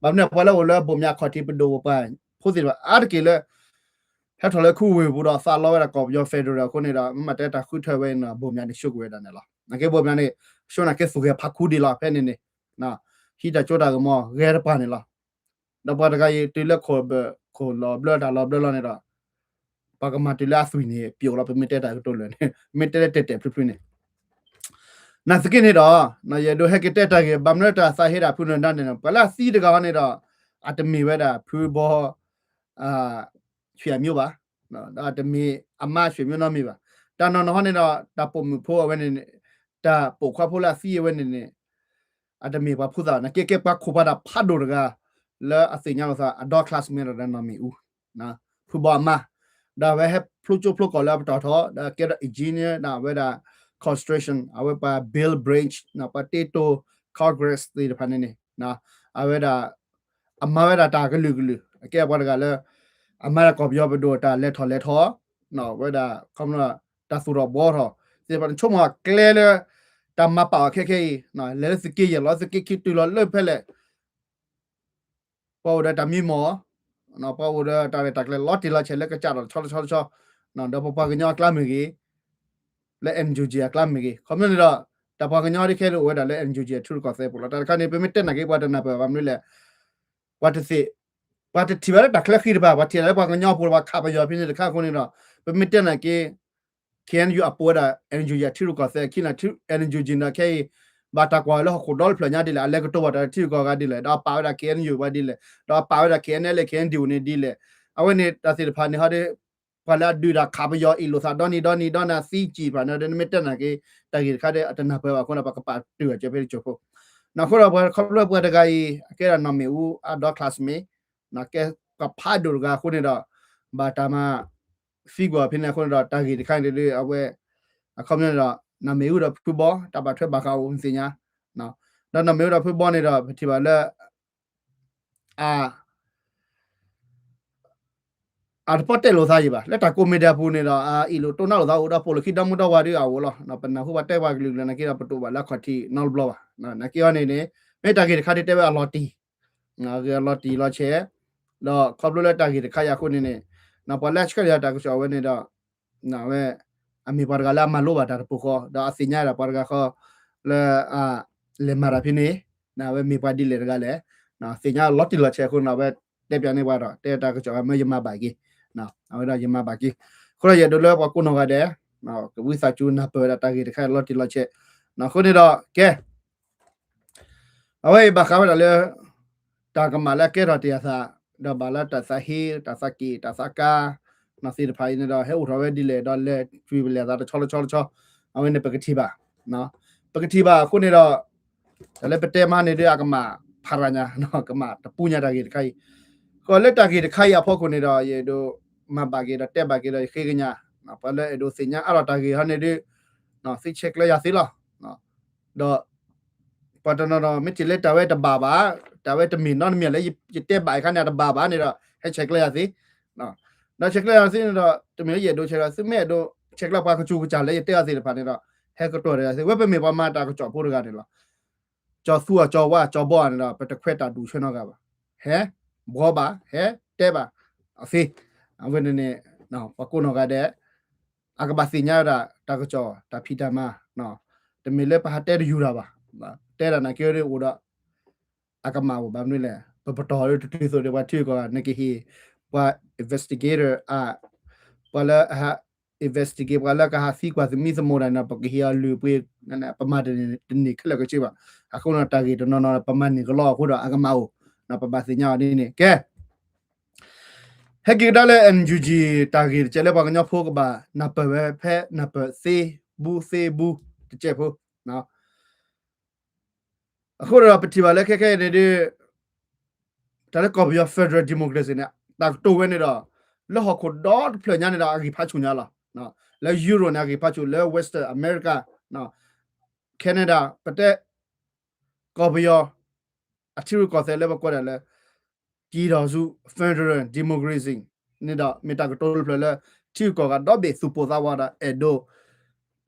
ဘၣ်မနုၤပှၤလၢအိၣ်လၢဘိၣ်မၠးခီၣ်ထံးပဒိၣ်ပှၤဖိသ့ၣ်တဖၣ်အါတက့ၢ်လၢ ဟဲထီၣ်လၢခူဝ့ၢ်ပူၤဒီးသးလီဝဲဒၣ်ကီၢ်ပယီၤ federal အဃိန့ၣ်ဒီး မ့ၢ်မၤတဲတၢ်ဃုထၢဝဲန့ၣ် ဘိၣ်မၠးန့ၣ် ဆိကမိၣ်ဝဲဒၣ်န့ၣ်လီၤ. နာ်က့ဘိၣ်မၠးန့ၣ် ဆိနာ်က့သူၣ်ဂဲၤဖးခူဒံးလီၤ ဖဲန့ၣ်န့ၣ် ဟံးတၢ်ကၠိတၢ်ကမီၤဂဲၤတပၤန့ၣ်လီၤ. ဒီးပှၤတဂၤအံၤတုၤလၢခိၣ်ဘၢၣ်ခိၣ်လီၤဘျၢတၢ်လီၤဘျၢလီၤန့ၣ်ဒီး ပှၤကမၤတုၤလၢအသွံၣ်န့ၣ် ပျိာ်လီၤ ပမ့ၢ်တဲတၢ်ကတိၤလၢာ်န့ၣ် မ့ၢ်တဲလၢတဲာ်တဲာ်ဖျုးဖျုးန့ၣ် နာ်သက့န့ၣ်ဒီး ယအဲၣ်ဒိးဟဲက့ၤတဲတၢ်ဂ့ၢ် ဘၣ်မနုၤတၢ်သးဟ့ဒၣ်ဖုနၢၤဒါန့ၣ် ပှၤလၢအသံတဂၤဟီန့ၣ်ဒီး အတမ့ၢ်ဝဲဒၣ်ဖုဘီ ဆွေမျိုးဘၣ်, ဒီးအတမ့ၢ်အမါဆွေမျိုးနီတမံၤဘၣ်. တၢ်နီၢ်နီၢ်ဟီန့ၣ်ဒီး တၢ်ပိာ်မုၣ်ဖိအဝဲန့ၣ် တၢ်ပိာ်ခွါဖိလၢအသံအဝဲန့ၣ်န့ၣ် အတမ့ၢ်ပှၤဖိသၣ်ဘၣ် နာ်က့ကဲပှၤခိၣ်ပှၤတၢ်ဖးဒိၣ်တဂၤ လၢအသ့ၣ်ညါလိာ်သး အဒီ classmate ဒီးနီၢ်မ့ၣ်အူ ဖုဘီအမါ, ဒီးအဝဲဟဲဖျိကၠိဖျိကီၢ်လၢအပတီၢ်ထီၣ် ဒီးကဲထီၣ် engineer ဒီးအဝဲဒၣ် construction အဝဲပှၤ build bridge ပှၤတ့တိၤ concrete သ့ၣ်တဖၣ်န့ၣ်န့ၣ် အဝဲဒၣ် အမၤဝဲဒၣ်တၢ်ကလုာ်ကလုာ် အကဲပှၤတဂၤလၢ အမၤဒၣ်ကီၢ်ပယီၤပဒိၣ်တၢ်လဲၤထီၣ်လဲၤထီ ဝဲဒၣ် ခီဖျိ တၢ်သူၣ်ထီၣ်ဘှီထီၣ် သ့ၣ်တဖၣ်န့ၣ် ဆိကမိၣ်ကျဲလၢ တၢ်မၤပာ်အီၤခဲခဲအံၤ လဲၤလၢသုးက့ယဲၢ်လီၤ သုးက့ခံတုၤလီၤလၢဖဲလဲၣ် ပှၤအိၣ်ဒီးတၢ်မံမီၢ်, ပှၤအိၣ်ဒီးတၢ်ရဲၣ်တၢ်ကျဲၤလီၤတံၢ်လီၤဆဲးလၢကစးထီၣ်တဆီတဆီတဆီ, ဒီးပပှၤကညီအကျါမ့ၢ်ဂ့ၤ, လၢ NUG အကျါမ့ၢ်ဂ့ၤ, ခီဖျိန့ၣ်ဒီး တၢ်ပှၤကညီဒ်ခဲအံၤအိၣ်ဝဲဒၣ်လၢ NUG အထံရူၢ်ကီၢ်သဲးပူၤလီၤ. တၢ်တခါန့ၣ် ပမ့ၢ်တဲနာ်က့ ပှၤတနၢ်ပၢၢ်ဘၣ် မနုၤလဲၣ်, ပှၤတသ့ၣ်, ပှၤတထံၣ်ဘၣ်လၢတၢ်ချၢဃံတဖၣ် ပှၤထံၣ်လၢပှၤကညီဖိ ပှၤခးပယီၤဖဲန့ၣ်တခါအဃိန့ၣ်ဒီး ပမ့ၢ်တဲနာ်က့ KNU အပိာ်ဝဲဒၣ် NUG အထံရူၢ်ကီၢ်သဲးအခံန့ၣ် NUG န့ၣ်ခဲအံၤ ဘၣ်တၢ်ကွၢ်လၢဟီၣ်ခိၣ်ဒီတဖျၢၣ်ညါဒ်လဲၣ်, အလဲၤကတိၤဘၣ်တၢ်လၢထံဂုၤကီၢ်ဂၤဒ်လဲၣ်, ဒီးအပာ်ဝဲဒၣ် KNU ပှၤဒ်လဲၣ်, ဒီးအပာ်ဝဲဒၣ် KNLA KNDO န့ၣ်ဒ်လဲၣ်, အဝဲန့ၣ်တၢ်သ့ၣ်တဖၣ်န့ၣ်ဟီဒီး ပှၤလၢအဒုးတၢ်ခးပယီၤအ့ၣ်လိာ်သးဒီနံၤဒီနံၤဒီနၤသံကံၢ်တဖၣ်န့ၣ်ဒီး နမ့ၢ်တဲနာ်က့ တၢ်ဂ့ၢ်တခါဒီး အတနၢ်ပၢၢ်ဘၣ်အဃိန့ၣ် ပကပာ်တ့ၢ်အီၤကဲဖဲတကၠိၤဖိ, အဃိဒီးပှၤခီဖျိပှၤတဂၤအံၤ အကဲဒၣ်နီၢ်မ့ၣ်အူအဒီ classmate ကဲပှၤဖးဒိၣ်တဂၤအဃိန့ၣ်ဒီး ဘၣ်တၢ်မၤ သံကွၢ်ဖဲန့ၣ်အဃိန့ၣ်ဒီး တၢ်ဂ့ၢ်တခါန့ၣ်ဒီး အဝဲ အခီပညီန့ၣ်ဒီး နီၢ်မ့ၣ်အူဒီးဖုဘီ တၢ်ဘၣ်ထွဲဘၣ်ဃးအိၣ်သ့ၣ်ညါ, ဒီးနီၢ်မ့ၣ်အူဒီးဖုဘီန့ၣ်ဒီး ပထံၣ်ဘၣ်လၢ အ အတပီၣ်တဲာ်လိာ်သးယံၤဘၣ်. လၢတၢ်ကိးမံၤဒဲးအပူၤန့ၣ်ဒီး အအံၣ်လိာ်တိၢ်နီၣ်လိာ်သးအိၣ်ဒီးပိာ်လိာ်ခံဒီမုၢ်ဒီဝါဒုးအအိၣ်လီၤ. ပနၢ်ဟူပှၤတဲပှၤကလုာ်ကလုာ်နာ်က့ဒီး ပတအိၣ်ဘၣ်လၢအခီၣ်ထံးနီတဘျီဘၣ်. နာ်က့အီၤန့ၣ်န့ၣ် မ့ၢ်တၢ်ဂ့ၢ်တခါဒုးတဲဝဲအလီၤတံၢ်, ဂ့ၢ်အလီၤတံၢ်လီၤဆဲး, ဒီးခီဖျိလၢတၢ်ဂ့ၢ်တခါအံၤအဃိန့ၣ်န့ၣ် ပှၤလၢဆှၢလီၤတၢ်ကစီၣ်ဝဲန့ၣ်ဒီး ဝဲ အမ့ၢ်ပှၤတဂၤလၢအမၤလိဘၣ်တၢ်တပူၤဃီ ဒီးအသ့ၣ်ညါဒၣ်ပှၤတဂၤဃီ လၢ လဲၤမၤတၢ်ဖဲန့ၣ် အဝဲမ့ၢ်ပှၤဒ်လဲၣ်တဂၤလဲၣ်, သ့ၣ်ညါလီၤတံၢ်လီၤဆဲးအဃိန့ၣ် အဝဲတဲပၠးန့ၢ်ပှၤဒီး တဲတၢ်ကစီၣ်ဂၤမ့ၢ်ယမၤဘၣ်က့ၤ, အဝဲဒၣ်ယမၤဘၣ်က့ၤ, အဃိဒီးယအဲၣ်ဒိးလၢပှၤကိးနီၢ်ဂၤဒဲး ကဝံသးစူၤနၢ်ပၢၢ်ဝဲဒၣ်တၢ်ဂ့ၢ်တခါအံၤလီၤတံၢ်လီၤဆဲး, အဃိန့ၣ်ဒီး ကဲ အဝဲအံၤဘၣ်ဃးဝဲဒၣ်လၢ တၢ်ကမၣ်လၢအကဲထီၣ်တ့ၢ်အသး, ဒီးဘၣ်လၢတၢ်သးဟ့ တၢ်သးက့ၣ် တၢ်သးကါ သ့ၣ်တဖၣ်အံၤန့ၣ်ဒီး ဟဲအိၣ်ထီၣ်ဝဲဒ်လဲၣ် ဒီးလဲၤကွံာ်ပလဲၤအသးတဆီတဆီတဆီ, အဝဲန့ၣ်ပကထံၣ်ဘၣ်, ပကထံၣ်ဘၣ်အဃိန့ၣ်ဒီး တၢ်လၢပတဲမးန့ၣ်ဒီး အကမၣ်ဖးရၤညါ, ကမၣ်တပူညါတၢ်ဂ့ၢ်တခါအံၤ, ဃိးလၢတၢ်ဂ့ၢ်တခါအံၤအဖီခိၣ်န့ၣ်ဒီး ယအဲၣ်ဒိးမၤဘၣ်က့ၤဒီးတဲဘၣ်က့ၤဒီးယဃ့ကညး, ပှၤလၢအဲၣ်ဒိးသ့ၣ်ညါအါထီၣ်တၢ်ဂ့ၢ်ဟီန့ၣ်ဒီး သုဆဲးကျၢယၤသ့လီၤ. ဒီး ပှၤတနီၤနီၤ မ့ၢ်တလဲၤတၢ်ဝဲတဘၣ်ဘၣ်, တၢ်ဝဲတမ့ၢ်နီတမံၤလၢယတဲဘၣ်အခါန့ၣ် အတဘၣ်ဘၣ်န့ၣ်ဒီး ဟဲဆဲးကျၢယၤသ့, ဒီးဆဲးကျၢယၤသ့န့ၣ်ဒီး တမ့ၢ်လၢယအဲၣ်ဒိးဆဲးကျၢ သုမ့ၢ်အဲၣ်ဒိး ဆဲးကျၢပှၤကစူၤကစၢ်လၢယတဲအီၤသ့ၣ်တဖၣ်န့ၣ်ဒီး ဟဲကတိၤတၢ်ယၤသ့, ဝဲပမ့ၢ်ပှၤမၤတၢ်ကစီၣ်ဖိတဂၤန့ၣ်လီၤ. ကၠီၤသူအီၤ ကၠီၤဝါ ကၠီၤဘီန့ၣ်ဒီး ပတခွဲးတၢ်ဒူၣ်ဆၢနီတဂၤဘၣ်. ဟဲ ဘှီဘၣ် ဟဲတဲဘၣ် အသ့, အဝဲန့ၣ်န့ၣ် ပှၤကိးနီၢ်ဂၤဒဲး အကဘၣ်သ့ၣ်ညါဝဲဒၣ် တၢ်ကစီၣ် တၢ်ဖံးတၢ်မၤ, တမ့ၢ်လၢပဟးတဲတယူၤတၢ်ဘၣ်, တဲဒၣ်နာ်က့အိၣ်ဒီး အကမၣ်အိၣ်ဘၣ်မနုၤလဲၣ်, ပပတီၢ်လၢတတုၤသိးဒီးပှၤထံဂုၤကီၢ်ဂၤ နကဟ့ၣ် ပှၤ investigator အ ပှၤလၢအဟး investigate ပှၤလၢကဟးသံကွၢ်သမံသမိးတၢ်န့ၣ် ပကဟ့ၣ်အီၤလုၢ်ပှ့ၤ, ပမၤတန့ၢ်ခဲလၢာ်ကဆ့ဘၣ်. အဃိန့ၣ်တၢ်ဂ့ၢ်တနီၤနီၤ ပမၤန့ၢ်ကလီအဃိဒီးအကမၣ်အိၣ်, ပဘၣ်သ့ၣ်ညါအီၤဒ်န့ၣ် ကဲ ဟဲက့ၤကဒါလၢ NUG တၢ်ဂ့ၢ်တကဲးလၢပှၤကညီဖိကဘၣ်နၢ်ပၢၢ်ဝဲဖဲနၢ်ပၢၢ်သ့ဘူးသ့ဘူးတကဲးဖိ, အဃိဒီးပထံၣ်ဘၣ်လၢခဲခဲအံၤန့ၣ်ဒီး တၢ်လၢကီၢ်ပယီၤ federal democracy န့ၣ် တၢ်ကတိၤဝဲန့ၣ်ဒီး လၢဟီၣ်ခိၣ်ဒီတဖျၢၣ်ညါန့ၣ်ဒီး အဂံၢ်ဖးဆူၣ်ညါလီၤ. လၢ Europe န့ၣ် အဂံၢ်ဖးဆူၣ်, လၢ Western America, Canada ပတဲ ကီၢ်ပယီၤ အထံရူၢ်ကီၢ်သဲးလၢပကွဲးဒၣ်လၢ ကံၢ်ထီၣ်ဆူ federal democracy န့ၣ်ဒီး မ့ၢ်တၢ်ကတိၤတဖျၢၣ်လၢ ထံဂုၤကီၢ်ဂၤဒီဘ့ၣ်သူၣ်ပိၢ်သးဝးဒီး အဲၣ်ဒိး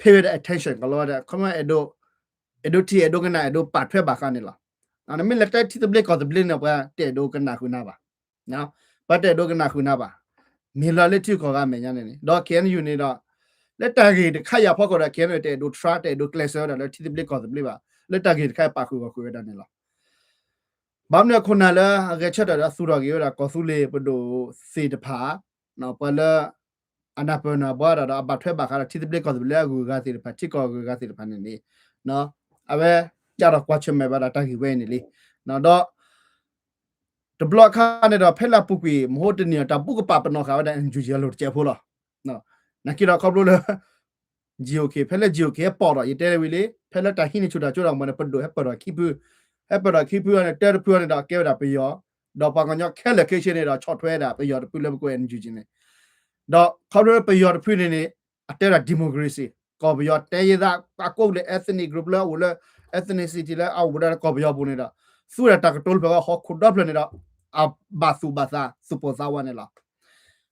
pay ဝဲဒၣ် attention ကလီဝဲဒၣ် ခီမ့ၢ် အဲၣ်ဒိးထံၣ် အဲၣ်ဒိးကနၣ် အဲၣ်ဒိးပာ်ထွဲဘၣ်ဃးန့ၣ်လီၤ. နမ့ၢ်လဲၤတဲထံသဘျ့ကီၢ်သဘျ့န့ၣ် ပှၤတအဲၣ်ဒိးကနၣ်ဃုာ်နၤဘၣ်. ပှၤတအဲၣ်ဒိးကနၣ်ဃုာ်နၤဘၣ်. မ့ၢ်လီၤလၢထံဂုၤကီၢ်ဂၤအမဲာ်ညါန့ၣ်န့ၣ် ဒီး KNU န့ၣ်ဒီး လၢတၢ်ဂ့ၢ်တခါအံၤအဖီခိၣ်ဒီး KNU တအဲၣ်ဒိး try တအဲၣ်ဒိးကျဲးစၢးဝဲဒၣ်လၢထံသဘျ့ကီၢ်သဘျ့ဘၣ်. လၢတၢ်ဂ့ၢ်တခါအံၤပာ်ဃုာ်ဂီၢ်ဃုာ်ဝဲဒၣ်န့ၣ်လီၤ. ဘၣ်မနုၤအခိၣ်နၢ်လၢအဂဲၤဆၢထၢၣ်ဒီးသူၣ်ထီၣ်က့ၤဝဲဒၣ်ကီၢ်သူလ့ၤပဒိၣ်သ့ၣ်တဖၣ်, ပှၤလၢ အနၢ်ပၢၢ်နၢ်ဘှါတၢ်ဒီးအဘၣ်ထွဲဘၣ်ဃးဒီးထံသဘျ့ကီၢ်သဘျ့လၢအဂုၤအဂၤသ့ၣ်တဖၣ် ထံကီၢ်အဂုၤအဂၤသ့ၣ်တဖၣ်န့ၣ်န့ၣ် အဝဲ ကဒီးကွၢ်ဆၢၣ်မဲာ်ဘၣ်ဒီးတၢ်ဂ့ၢ်ဝဲအံၤန့ၣ်လံ. ဒီး တဘျီအခါန့ၣ်ဒီး ဖဲလၢအပူၤကွံာ် မဟိတနံၤအံၤ တၢ်ဘူၣ်ကပာ်ပနီၣ်ဃာ်ဝဲဒၣ် NUG အလိၤတစဲးဖိလီၤ. နာ်က့ဒီးခီဖျိလၢ GOK ဖဲလၢ GOK ဟဲပိာ်ဒီး ယတဲဝံၤလံ ဖဲလၢတၢ်ဟံးန့ၢ်ဆူၣ်တၢ်ကၠိတၢ်ကမီၤန့ၣ် ပဒိၣ်ဟဲပၢၢ်ထီၣ်ခံဖု, ဟဲပၢၢ်ထီၣ်ခံဖုအံၤန့ၣ် တၢတဖုအံၤန့ၣ်ဒီးကဲဝဲဒၣ်ပယီၤ, ဒီးပှၤကညီခဲလၢာ်ခဲဆ့န့ၣ်ဒီး ဆီၣ်ထွဲဒၣ်ပယီၤတဖုလၢပကိး NUG န့ၣ်, ဒီးခီဖျိလၢပယီၤတဖုန့ၣ်န့ၣ် အတဲဒၣ် democracy ကီၢ်ပယီၤတဲယဲဒၣ် အကိးလၢ ethnic group လၢအအိၣ်လၢ ethnicity လၢအအိၣ်ဝဲဒၣ်လၢကီၢ်ပယီၤပူၤန့ၣ်ဒီး သူဝဲဒၣ်တၢ်ကတိၤတဖျၢၣ်အံၤ ဟီၣ်ခိၣ်ဒီဖျၢၣ်န့ၣ်ဒီး အဘၣ်သူၣ်ဘၣ်သး သူၣ်ပိၢ်သးဝးန့ၣ်လီၤ.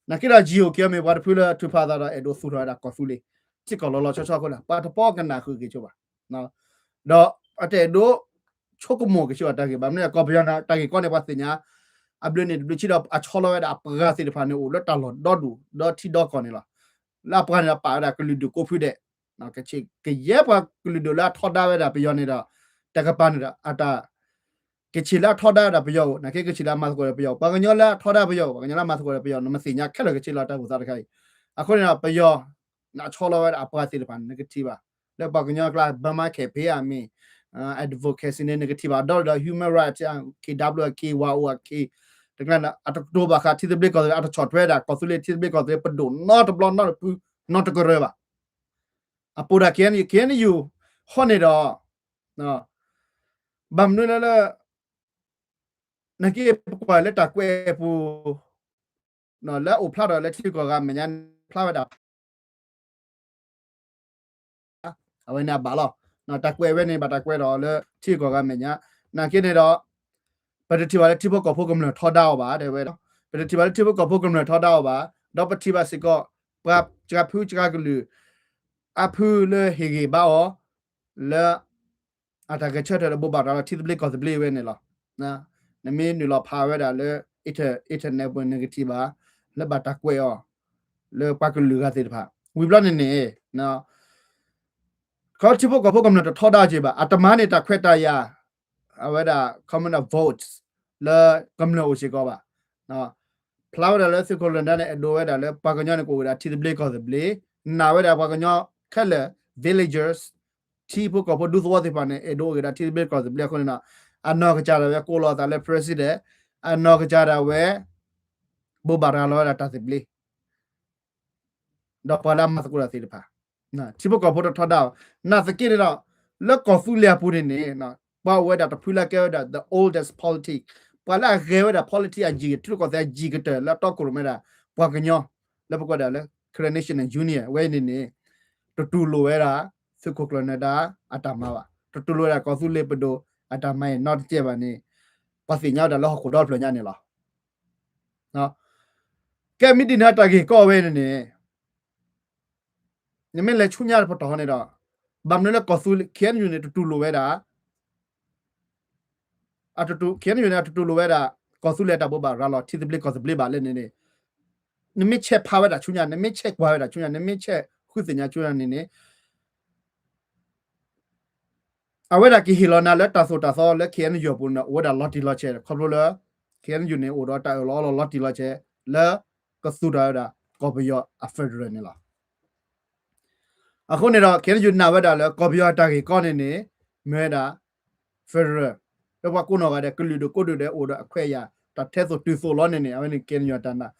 နာ်က့ဒီး GOK မ့ၢ်ပှၤတဖုလၢထုးဖးအသးဒီး အဲၣ်ဒိးသူၣ်ထီၣ်ဝဲဒၣ်ကီၢ်သူလ့ၤ ထံကီၢ်လီၤလီၤဆီဆီအဃိန့ၣ် ပှၤတပီၣ်ကနၣ်ဃုာ်က့ၤဆိဘၣ်. ဒီးအတအဲၣ်ဒိး ဆိကမိၣ်က့ၤဆိဘၣ်တၢ်ဂ့ၢ်ဘၣ်မနုၤလဲၣ် ကီၢ်ပယီၤန့ၣ် တၢ်ဂ့ၢ်ကီန့ၣ် ပှၤသ့ၣ်ညါ အဘျုးန့ၣ်တဘျုးဆံဒီး အဆီလီၤဝဲဒၣ်အပှၤသ့ၣ်တဖၣ်န့ၣ် အိၣ်လၢတၢ်လီၢ်ဒီဒူၣ် ဒီထံဒီကီၢ်န့ၣ်လီၤ. လၢအပှၤန့ၣ်ဒီးပာ်ဝဲဒၣ်ကလုာ်ဒူၣ်ကိးဖုဒဲး ကယဲၢ်ပှၤကလုာ်ဒူၣ်လၢအထီဒါဝဲဒၣ်ပယီၤန့ၣ်ဒီး တကပၤန့ၣ်ဒီး အတၢ် ကချ့ၣ်လၢအထီဒါဝဲဒၣ်ပယီၤအိၣ် နာ်က့ကချ့ၣ်လၢအမၤသကိးဒီးပယီၤအိၣ် ပှၤကညီလၢအထီဒါပယီၤအိၣ် ပှၤကညီလၢအမၤသကိးဒီးပယီၤ နမ့ၢ်သ့ၣ်ညါခဲလၢာ်ကဆ့လီၤတၢ်အိၣ်သးတခါအံၤ. အဃိန့ၣ်ဒီး ပယီၤ အဆီလီၤဝဲဒၣ်အပှၤသ့ၣ်တဖၣ်န့ၣ် နကထံၣ်ဘၣ် လၢပှၤကညီအကျါ Burma Campaign အမ့ၢ် advocacy န့ၣ် နကထံၣ်ဘၣ်ဒီး human rights အ KWA KYO အ K တကျါန့ၣ် အတကတိၤဘၣ်ဃးထံသဘျ့ကီၢ်သဘျ့ အတဆီၣ်ထွဲဒၣ်ကီၢ်သူလ့ၤထံသဘျ့ကီၢ်သဘျ့ပဒိၣ်နီတဘျီနီတဖု နီတကရၢဘၣ်. အပူၤဒၣ် KNU KNU ဟီန့ၣ်ဒီး ဘၣ်မနုၤလဲၣ်လၢ နာ်က့ပကွၢ်လၢတၢ်ကွဲးအပူၤ လၢအအိၣ်ဖျါထီၣ်လၢထံကီၢ်ဂၤမဲာ်ညါန့ၣ် ဖျါဝဲဒၣ် အဝဲန့ၣ်အဘၣ်လီၤ. တၢ်ကွဲးဝဲန့ၣ် ဘၣ်တၢ်ကွဲးထီၣ်လၢထံကီၢ်ဂၤမဲာ်ညါ နာ်က့န့ၣ်ဒီး ပတထံၣ်ဘၣ်လၢထံဖိကီၢ်ဖိကမျၢၢ်ထီဒါအီၤဘၣ် တဲဝဲဒီး ပတထံၣ်ဘၣ်လၢထံဖိကီၢ်ဖိကမျၢၢ်ထီဒါအီၤဘၣ်, ဒီးပထံၣ်ဘၣ်စ့ၢ်ကီး ပှၤစှၤဖုစှၤကလုာ် အါဖုလၢဟ့ၣ်ဂံၢ်ဘါအီၤ လၢ အတၢ်ဂဲၤဆၢထၢၣ်လၢဘိးဘၣ်ရၤလီၤထံသဘျ့ကီၢ်သဘျ့ဝဲန့ၣ်လီၤ. နမ့ၢ်နုာ်လီၤဖးဝဲဒၣ်လၢ internet ပူၤန့ၣ် နကထံၣ်ဘၣ် လၢဘၣ်တၢ်ကွဲးအီၤ လၢပှၤကလုာ်ဂၤသ့ၣ်တဖၣ် ဝံၤဘျီန့ၣ်န့ၣ် ခီထံဖိကီၢ်ဖိကမျၢၢ်တထီဒါက့ၤဘၣ်, အတမၤန့ၢ်တၢ်ခွဲးတၢ်ယာ် အဝဲဒၣ် common votes လၢကမျၢၢ်အိၣ်စ့ၢ်ကီးဘၣ်. ဖျါဝဲဒၣ်လၢသုးခိၣ်ကျၢၢ်နၢၤဒါန့ၣ် အဲၣ်ဒိးဝဲဒၣ်လၢပှၤကညီန့ၣ် ကအိၣ်ဝဲဒၣ်ထံသဘျ့ကီၢ်သဘျ့, နာ်ဝဲဒၣ်ပှၤကညီခဲလၢာ် villagers ထံဖိကီၢ်ဖိဒူသဝီသ့ၣ်တဖၣ်န့ၣ် အဲၣ်ဒိးအိၣ်ဝဲဒၣ်ထံသဘျ့ကီၢ်သဘျ့အဃိန့ၣ်ဒီး အနီၢ်ကစၢ်ဒၣ်ဝဲကိးလီၤအသးလၢ president, အနီၢ်ကစၢ်ဒၣ်ဝဲ ဘိးဘၣ်ရၤလီၤဝဲဒၣ်တၢ်သဘျ့ ဒီးပှၤလၢအမၤသကိးတၢ်သ့ၣ်တဖၣ် ထံဖိကီၢ်ဖိတထီဒါအီၤ, နာ်သက့န့ၣ်ဒီး လၢကီၢ်သူလ့ၤအပူၤန့ၣ်န့ၣ် ပှၤအိၣ်ဝဲဒၣ်တဖုလၢကဲဝဲဒၣ် the oldest politics, ပှၤလၢအဂဲၤဝဲဒၣ် politics အယံၤ ထံရူၢ်ကီၢ်သဲးအယံၤကတၢၢ်လၢအတီခိၣ်ရိၣ်မဲဒၣ် ပှၤကညီ လၢပကိးဒၣ်လၢ Karen National Union ဝဲန့ၣ်န့ၣ် တတူၢ်လိာ်ဝဲဒၣ် သုးခိၣ်ကျၢၢ်နၢၤဒါအတၢ်မၤဘၣ်, တတူၢ်လိာ်ဝဲဒၣ်ကီၢ်သူလ့ၤပဒိၣ်အတၢ်မၤအံၤနီတစဲးဘၣ်န့ၣ် ပှၤသ့ၣ်ညါဝဲဒၣ်လၢဟီၣ်ခိၣ်ဒီဖျၢၣ်ညါန့ၣ်လီၤ. ကဲမ့ၢ်ဒ်န့ၣ်တၢ်ဂ့ၢ်ကီဝဲန့ၣ်န့ၣ် နမ့ၢ်လဲၤဆူညါတပတီၢ်န့ၣ်ဒီး ဘၣ်မနုၤလၢကီၢ်သူလ့ၤ K N U န့ၣ် တတူၢ်လိာ်ဝဲဒၣ် အတတူၢ် K N U န့ၣ် အတတူၢ်လိာ်ဝဲဒၣ် ကီၢ်သူလ့ၤတၢ်ဘိးဘၣ်ရၤလီၤထံသဘျ့ကီၢ်သဘျ့ဘၣ်လဲၣ်န့ၣ်န့ၣ် နမ့ၢ်ဆဲးဖးဝဲဒၣ်ဆူညါ နမ့ၢ်ဆဲးကွၢ်ဝဲဒၣ်ဆူညါ နမ့ၢ်ဆဲးဃုသ့ၣ်ညါဆူညါန့ၣ်န့ၣ် အဝဲဒၣ်ကဟ့ၣ်လီၤနၤလၢတၢ်သိၣ်တၢ်သီလၢ K N U အပူၤန့ၣ် အိၣ်ဝဲဒၣ်လီၤတံၢ်လီၤဆဲး ခီဖျိလၢ K N U န့ၣ် အိၣ်ဒီးတၢ်အၢၣ်လီၤအီလီၤလီၤတံၢ်လီၤဆဲး လၢကသူၣ်ထီၣ်ဝဲဒၣ် ကီၢ်ပယီၤအ federal န့ၣ်လီၤ. အဃိန့ၣ်ဒီး K N U နာ်ဝဲဒၣ်လၢ ကီၢ်ပယီၤအတၢ်ဂ့ၢ်ကီန့ၣ်န့ၣ် မ့ၢ်ဝဲဒၣ် federal လၢပှၤကိးနီၢ်ဂၤဒဲး ကလုာ်ဒူၣ်ကိးဒူၣ်ဒဲး အိၣ်ဒီးအခွဲးအယာ် တၢ်ထဲသိးတုၤသိးလီၤန့ၣ်န့ၣ် အဝဲန့ၣ် K N U အတၢ်နာ်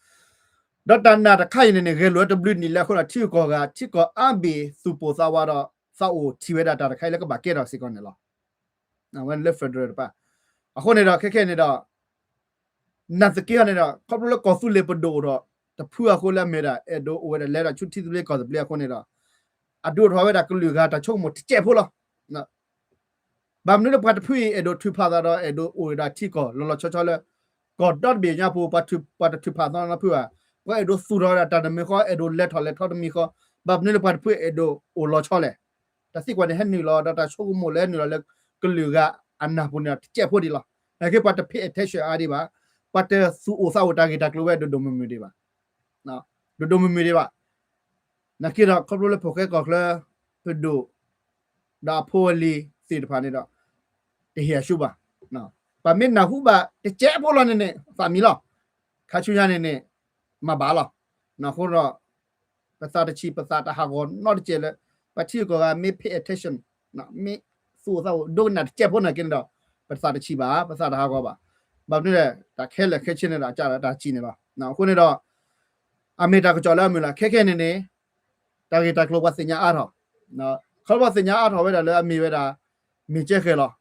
ဒီးတၢ်နာ်တခါအံၤန့ၣ်န့ၣ် ဂဲၤလိာ်ဝဲတဘျုးနံၣ်လၢအဃိဒီး ထံဂုၤကီၢ်ဂၤ ထံကီၢ်အါဘ့ၣ်သူၣ်ပိၢ်သးဝးဒီး သးအိၣ်ထံၣ်ဝဲဒၣ်တၢ်တခါအံၤလၢကဘၣ်ကဲထီၣ်စ့ၢ်ကီးန့ၣ်လီၤ. အဝဲန့ၣ်လၢ federal တပၣ် အဃိန့ၣ်ဒီး ခဲခဲန့ၣ်ဒီး နာ်သက့ဟီန့ၣ်ဒီး ခီဖျိလၢကီၢ်သူလ့ၤပဒိၣ်အိၣ်ဒီး တဖုအဃိလၢအမ့ၢ်ဒၣ် အဲၣ်ဒိးအိၣ်ဝဲဒၣ်လဲၤဒၣ်ဆူထံသဘျ့ကီၢ်သဘျ့အဃိန့ၣ်ဒီး အဒုးအိၣ်ထီၣ်ဝဲဒၣ်ကလုာ်ဂၤတၢ်ဆိကမိၣ်တစဲးဖိလီၤ. ဘၣ်မနုၤလၢပှၤတဖုအံၤ အဲၣ်ဒိးထုးဖးသးဒီး အဲၣ်ဒိးအိၣ်ဝဲဒၣ်ထံကီၢ်လီၤလီၤဆီဆီလၢ ကီၢ်ဒီတဘ့ၣ်ညါပူၤ ပှၤထုး ပှၤတထုးဖးသးနီတဖုဘၣ်. ပှၤအဲၣ်ဒိးသူၣ်ထီၣ်ဝဲဒၣ်တၢ်တမံၤဃီ အဲၣ်ဒိးလဲၤထီၣ်လဲၤထီတမံၤဃီ ဘၣ်မနုၤလၢပှၤတဖုအဲၣ်ဒိးအိၣ်လီၤဆီလဲၣ်. တၢ်သံကွၢ်န့ၣ် ဟဲနုာ်လီၤဒီးတၢ်ဆိကမိၣ်လၢဟဲနုာ်လီၤလၢ ကလုာ်ဂၤအနၢ်ပူၤန့ၣ်ဒီး တစဲးဖိဒံးလီၤ. နာ်က့ပှၤတ pay attention အါဒံးဘၣ်. ပှၤတသူၣ်အိၣ်သးအိၣ်တၢ်ဂ့ၢ်တၢ်ကျိၤဝဲဒိၣ်ဒိၣ်မုၢ်မုၢ်ဒံးဘၣ်. ဒိၣ်ဒိၣ်မုၢ်မုၢ်ဒံးဘၣ်. နာ်က့ဒီးခီဖျိလၢဖိၣ်ဃဲကီၢ်ချၢ ပဒိၣ် ဒီးအဖိအလံၤသ့ၣ်တဖၣ်န့ၣ်ဒီး တဟ့ၣ်အဆူၣ်ဘၣ်. ပမ့ၢ်နၢ်ဟူဘၣ်တစဲးဖိလီၤန့ၣ်န့ၣ် သးမံလီၤ. ခါဆူညါန့ၣ်န့ၣ် မၤဘၣ်လီၤ. အဃိဒီး ပသးတဆံး ပသးတဟးဂီၤနီတစဲးလၢ ပှၤထံဂုၤကီၢ်ဂၤမ့ၢ် pay attention မ့ၢ်သူၣ်အိၣ်သးအိၣ်ဒိကနၣ်တစဲးဖိနာ်က့န့ၣ်ဒီး ပသးတဆံးဘၣ် ပသးတဟးဂီၤဘၣ်. ဘၣ်မနုၤလဲၣ် တၢ်ခဲလၢာ်ခဲဆ့န့ၣ်ဒီး အကၢ်ဒီးတၢ်စံးန့ၣ်လီၤ. အဃိန့ၣ်ဒီး အမ့ၢ်တၢ်ကစီၣ်လၢအမုာ်လီၤ. ခဲခဲန့ၣ်န့ၣ် တၢ်ဂ့ၢ်တၢ်ကျိၤပှၤသ့ၣ်ညါအါထီၣ်, ခီဖျိပှၤသ့ၣ်ညါအါထီၣ်ဝဲဒၣ်လၢအမ့ၢ်ဝဲဒၣ် မ့ၢ်ကဲဃဲၤလီၤ.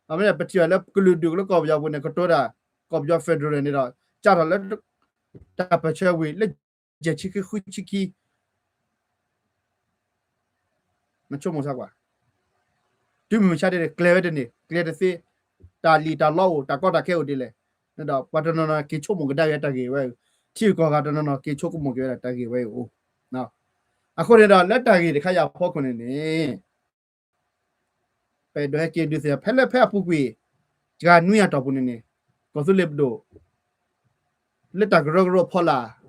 အမ့ၢ်ပထံၣ်ဘၣ်လၢကလုာ်ဒူၣ်လၢကီၢ်ပယီၤပူၤန့ၣ် ကတိၤတၢ် ကီၢ်ပယီၤ federal န့ၣ်ဒီး စးထီၣ်လၢ တၢ်ပၢၢ်ဆၢဝံၤလၢ ယဲၢ်ဆံခံ ဃုဆံခံ နဆိကမိၣ်ဆါကွၢ်, တုၤမုၢ်မဆါတ့ၢ်န့ၣ် ကျဲၤဝဲတန့ၢ် ကျဲၤတသ့, တၢ်လံၣ်တၢ်လီအိၣ် တၢ်ကီတၢ်ခဲအိၣ်ဒ်လဲၣ်, ဒီးပှၤတနီၤနီၤက့ၤဆိကမိၣ်ကဒါက့ၤတၢ်ဂ့ၢ်ဝဲအံၤ, ထံဂုၤကီၢ်ဂၤတနီၤနီၤက့ၤဆိကမိၣ်က့ၤဝဲဒၣ်တၢ်ဂ့ၢ်ဝဲအံၤအိၣ်. အဃိန့ၣ်ဒီး လၢတၢ်ဂ့ၢ်တခါအံၤအဖီခိၣ်န့ၣ်န့ၣ် ပအဲၣ်ဒိးဟဲက့ၤဒုးသ့ၣ်ညါ ဖဲလၢဖဲအပူၤကွံာ် တဂၤနွံအတီၢ်ပူၤန့ၣ်န့ၣ် ကီၢ်သူလ့ၤပဒိၣ် လၢတၢ်ကရၢကရိအဖီလာ် လၢပှၤကိးဒၣ်လၢ သိၣ်မှံ, သိၣ်မှံ, ကီၢ်သူလ့ၤဒိၣ်ထီၣ်ဒၣ်သိၣ်မှံတခါလၢဘၣ်ဃးဒၣ်ဒီး ထံသဘျ့ကီၢ်သဘျ့န့ၣ် သုကထံၣ်ဘၣ်လၢ ဘၣ်က့ၤဆဲးကွၢ်က့ၤ ကိးဝဲအခိၣ်တီယါလဲၣ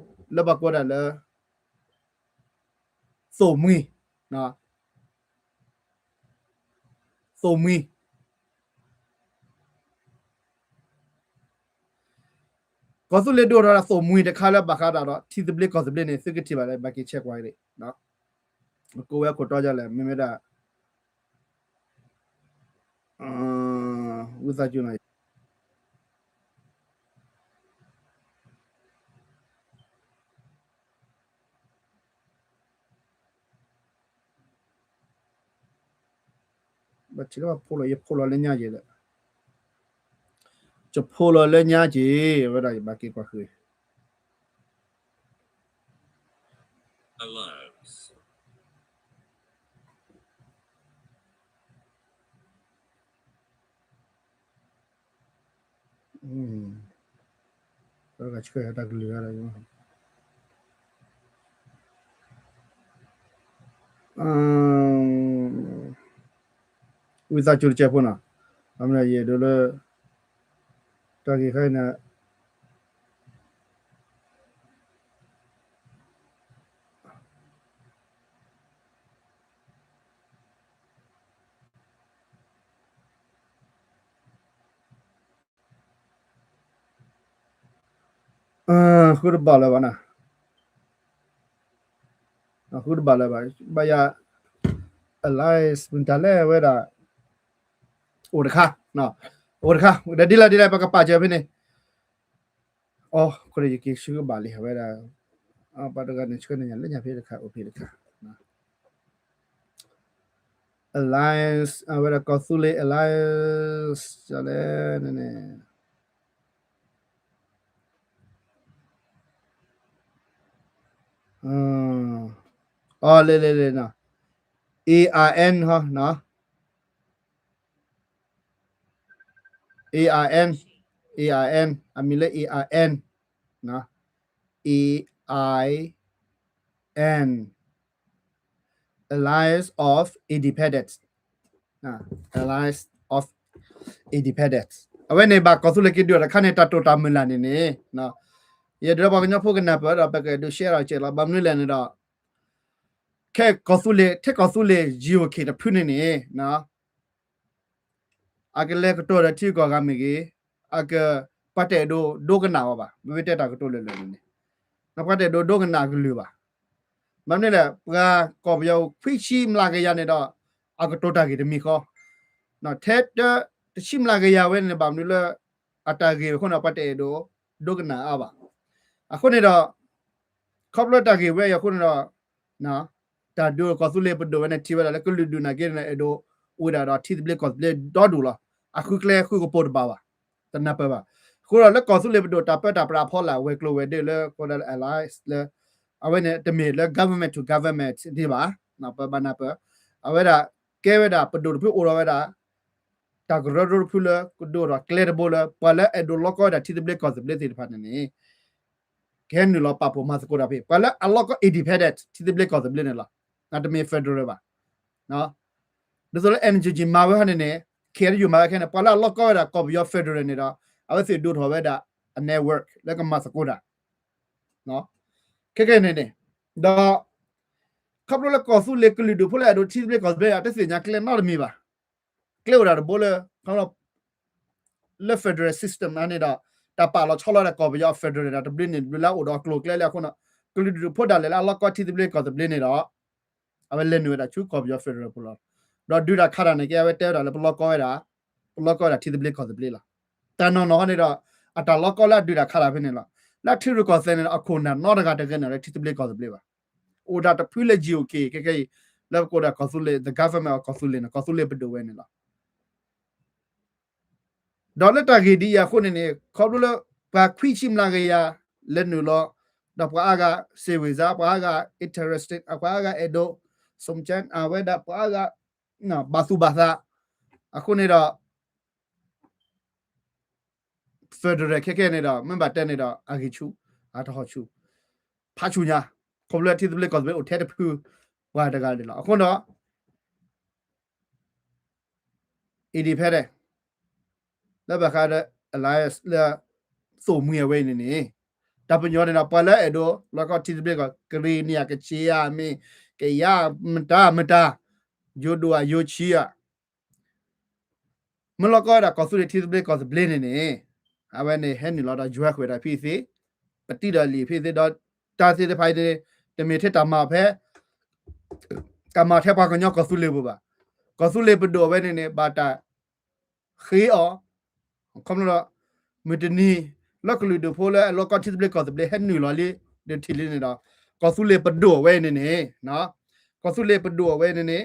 ် မ့မ့ၢ်ဒၣ် ဝံသးစူၤနီၤ ဘၣ်ဆၣ်လၢပှၤဖိးလီၤ ယဖိးလီၤလၢညါက့ၤလၢ ယဖိးလီၤလၢညါက့ၤ အဝဲဒၣ်ယဘၣ်က့ၤကွၢ်ဃုာ် အ တၢ်ကလုၢ် ဝံသးစူၤတကဲးဖိနီၤ, အမ့ၢ်ယအဲၣ်ဒိးလၢ တၢ်ဂ့ၢ်ခါအံၤန့ၣ် ဃုတဘၣ်လၢၤဘၣ်နီၤ, ဃုတဘၣ်လၢၤဘၣ်, ဘၣ်ယၤ alliance မတၤလဲၣ်ဝဲဒၣ် အိၣ်တခါ, အိၣ်တခါ ဒီးဒ်လဲၣ်ဒ်လဲၣ် ပကပာ်စၢၤဖဲန့ၣ်, အိ ယက့ၤဆှၢကဘၣ်လံ အဝဲဒၣ် ပှၤတဂၤန့ၣ် ဆှၢန့ၢ်ယၤလၢညါဖဲတခါ အိၣ်ဖဲတခါ alliance အဝဲဒၣ်ကီၢ်သူလ့ၤ alliance လဲၣ်န့ၣ် အီၤ လဲၣ်လဲၣ်လဲၣ်နီၤ, A R N ဟီနီၤ, A R N, A R N အမံၤလၢ A R N, A I N, Alliance of Independence, Alliance of Independence အဝဲန့ၣ်ဘၣ်ကီၢ်သူလ့ၤက့ၤဒုးအီၤတခါန့ၣ် တၢ်တိာ်တၢ်မုၢ်လၢ်န့ၣ်န့ၣ်, ယအဲၣ်ဒိးပှၤကညီဖိကနၢ်ပၢၢ်ဒီး ပကဒုး share အီၤကဲးလီၤ. ဘၣ်မနုၤလဲၣ်န့ၣ်ဒီး ခဲကီၢ်သူလ့ၤ ထဲကီၢ်သူလ့ၤ G O K တဖုန့ၣ်န့ၣ် အကလဲၤကတိၤဒီးထံဂုၤကီၢ်ဂၤမ့ၢ်ဂ့ၤ, အက ပှၤတအဲၣ်ဒိးဒိကနၣ်အီၤဘၣ်. မ့ၢ်တဲတၢ်ကတိၤလၢာ်လၢာ်န့ၣ်န့ၣ် ပှၤတအဲၣ်ဒိးဒိကနၣ်အကလုၢ်ဘၣ်. ဘၣ်မနုၤလဲၣ် ပှၤကီၢ်ပယီၤခွံဆံမျးကယၤန့ၣ်ဒီး အကတိၤတၢ်ဂ့ၢ်တမံၤဃီ, ထဲတဆံမျးကယၤဝဲန့ၣ် ဘၣ်မနုၤလၢ အတၢ်ဂ့ၢ်အဃိန့ၣ် ပှၤတအဲၣ်ဒိး ဒိကနၣ်အါဘၣ်. အဃိန့ၣ်ဒီး ခီဖျိတၢ်ဂ့ၢ်ဝဲအံၤအဃိန့ၣ်ဒီး တၢ်ဒုးကီၢ်သူလ့ၤပဒိၣ်ဝဲန့ၣ် ထံၣ်ဝဲဒၣ်လၢကလုာ်ဒူၣ်နာ်က့န့ၣ် အဲၣ်ဒိးအိၣ်ဝဲဒၣ်ဒီးထံသဘျ့ကီၢ်သဘျ့ဒီဒူၣ်လီၤ. အဃုကျဲဃုကပိာ်တဘၣ်ဘၣ်, တနၢ်ပၢၢ်ဘၣ်. အဃိဒီးလၢကီၢ်သူလ့ၤပဒိၣ်တၢ်ပၢတၢ်ပြးအဖီလာ် ဝဲၤကျိၤဝဲၤဒ့လၢ ကိးဒၣ်လၢ alliance လၢ အဝဲန့ၣ်တမ့ၢ်လၢ government to government ဒံးဘၣ်, ပဘၣ်နၢ်ပၢၢ်, အဝဲဒၣ်ကဲဝဲဒၣ်ပဒိၣ်တဖုအိၣ်ဒီးဝဲဒၣ် တၢ်ကရၢကရိတဖုလၢကဒိၣ်ထီၣ်ကျဲတဘိလၢ ပှၤလၢအဲၣ်ဒိးလီၢ်ကီဝဲဒၣ်ထံသဘျ့ကီၢ်သဘျ့သ့ၣ်တဖၣ်န့ၣ်န့ၣ် ကဟဲနုာ်လီၤပာ်ဖှိၣ်မၤသကိးတၢ်ဖဲ ပှၤလၢအလီၢ်ကီ independent ထံသဘျ့ကီၢ်သဘျ့န့ၣ်လီၤ. တမ့ၢ် federal ဘၣ်. ဒ်သိးလၢ NUG မၤဝဲဟီန့ၣ်န့ၣ် KNU မၤဝဲခဲန့ၣ် ပှၤလၢအလီၢ်ကီဝဲဒၣ်ကီၢ်ပယီၤ federal န့ၣ်ဒီး အဝဲသ့ၣ်ဒိၣ်ထီၣ်ဝဲဒၣ်အ network လၢကမၤသကိးတၢ် ခဲကဲန့ၣ်န့ၣ်, ဒီး ခီဖျိလၢကီၢ်သူလ့ၤကလုာ်ဒူၣ်ဖိလၢအဲၣ်ဒိးထံသဘျ့ကီၢ်သဘျ့ အတသ့ၣ်ညါကျဲနီတမံၤဘၣ်. ကျဲအိၣ်ဒၣ်တဘိလၢ လၢ federal system န့ၣ်ဒီး တၢ်ပာ်လီၤဆီလီၤဝဲဒၣ်ကီၢ်ပယီၤ federal န့ၣ်ဒီး တဘျ့န့ၣ်တဘျ့လၢအအိၣ်ဒီးအကျိၤအကျဲလၢအဃိန့ၣ် ကလုာ်ဒူၣ်ဖိဒၣ်လဲာ်လၢအလီၢ်ကီထံသဘျ့ကီၢ်သဘျ့န့ၣ်ဒီး အဝဲလဲၤနုာ်ဝဲဒၣ်ဆူကီၢ်ပယီၤ federal ပူၤလီၤ. ဒီးဒုးတၢ်ခးတၢ်န့ၣ်က့ အဝဲတဲဝဲဒၣ်လၢပလီၢ်ကီဝဲဒၣ်, ပလီၢ်ကီဝဲဒၣ်ထံသဘျ့ကီၢ်သဘျ့လီၤ. တၢ်နီၢ်နီၢ်ဟီန့ၣ်ဒီး အတၢ်လီၢ်ကီလၢအဒုးတၢ်ခးတၢ်ဖဲန့ၣ်လီၤ. လၢထံရူၢ်ကီၢ်သဲးန့ၣ်ဒီး အခိၣ်နၢ်နီတဂၤတဂ့ၤန့ၣ်လၢထံသဘျ့ကီၢ်သဘျ့ဘၣ်. အိၣ်ဒၣ်တဖုလၢ GOK ခဲခဲအံၤ လၢပကိးဒၣ်ကီၢ်သူလ့ၤ the government of ကီၢ်သူလ့ၤန့ၣ် ကီၢ်သူလ့ၤပဒိၣ်ဝဲန့ၣ်လီၤ. ဒီးလၢတၢ်ဂ့ၢ်ဒ်အံၤအဃိန့ၣ်န့ၣ် ခီဖျိလၢပှၤခွံဆံမျးကယၤလဲၤနုာ်လီၤ, ဒီးပှၤအါဂၤ စိတ်ဝင်စား, ပှၤအါဂၤ interested, ပှၤအါဂၤအဲၣ်ဒိး စူၣ်ကၠဲ အဝဲဒၣ်ပှၤအါဂၤ ဘၣ်သူၣ်ဘၣ်သး, အဃိန့ၣ်ဒီး federal ခဲခဲန့ၣ်ဒီး မ့ၢ်ဘၣ်တဲန့ၣ်ဒီး အဂံၢ်ဆူၣ် အတဟီၣ်ဆူၣ် ဖးဆူၣ်ညါ, ခီဖျိလၢထံသဘျ့ကီၢ်သဘျ့အိၣ်ထဲတဖု ပှၤတဂၤန့ၣ်လီၤ. အဃိဒီး independent လၢဘၣ်ဃးဒီး alliance လၢ သိၣ်မှံအဝဲအံၤန့ၣ်န့ၣ် တၢ်ပညိၣ်န့ၣ်ဒီး ပှၤလၢအဲၣ်ဒိးလီၢ်ကီထံသဘျ့ကီၢ် ကရံၣ်နံၣ်ဧါ ကချ့ၣ်ဧါ မ့ၢ်ကယၤ မတၤမတၤ ယိၤဒိၣ်ဧါ ယိၤဆံးဧါ မ့ၢ်လီၢ်ကီဝဲဒၣ်ကီၢ်သူလ့ၤထံသဘျ့ကီၢ်သဘျ့န့ၣ်န့ၣ် အဝဲန့ၣ်ဟဲနုာ်လီၤဒီး ယွဲဃုာ်ဝဲဒၣ်ဖဲသ့ၣ်, ပတံၢ်ဒီးလံာ်ဖဲသ့ၣ်ဒီး တၢ်သ့ၣ်တဖၣ်အံၤန့ၣ် တမ့ၢ်ထဲတၢ်မၤအီၤဖဲ တၢ်မၤအီၤထဲပှၤကညီကီၢ်သူလ့ၤပူၤဘၣ်. ကီၢ်သူလ့ၤပဒိၣ်အဝဲန့ၣ်န့ၣ် ဘၣ်တၢ်ဃ့အီၤ ခီဖျိဒီး မုၢ်တနံၤ လၢကလုာ်ဒူၣ်ဖိလၢအလီၢ်ကီထံသဘျ့ကီၢ်သဘျ့ဟဲနုာ်လီၤလံ ဒုးထံၣ်လံန့ၣ်ဒီး ကီၢ်သူလ့ၤပဒိၣ်အဝဲန့ၣ်န့ၣ် ကီၢ်သူလ့ၤပဒိၣ်အဝဲန့ၣ်န့ၣ်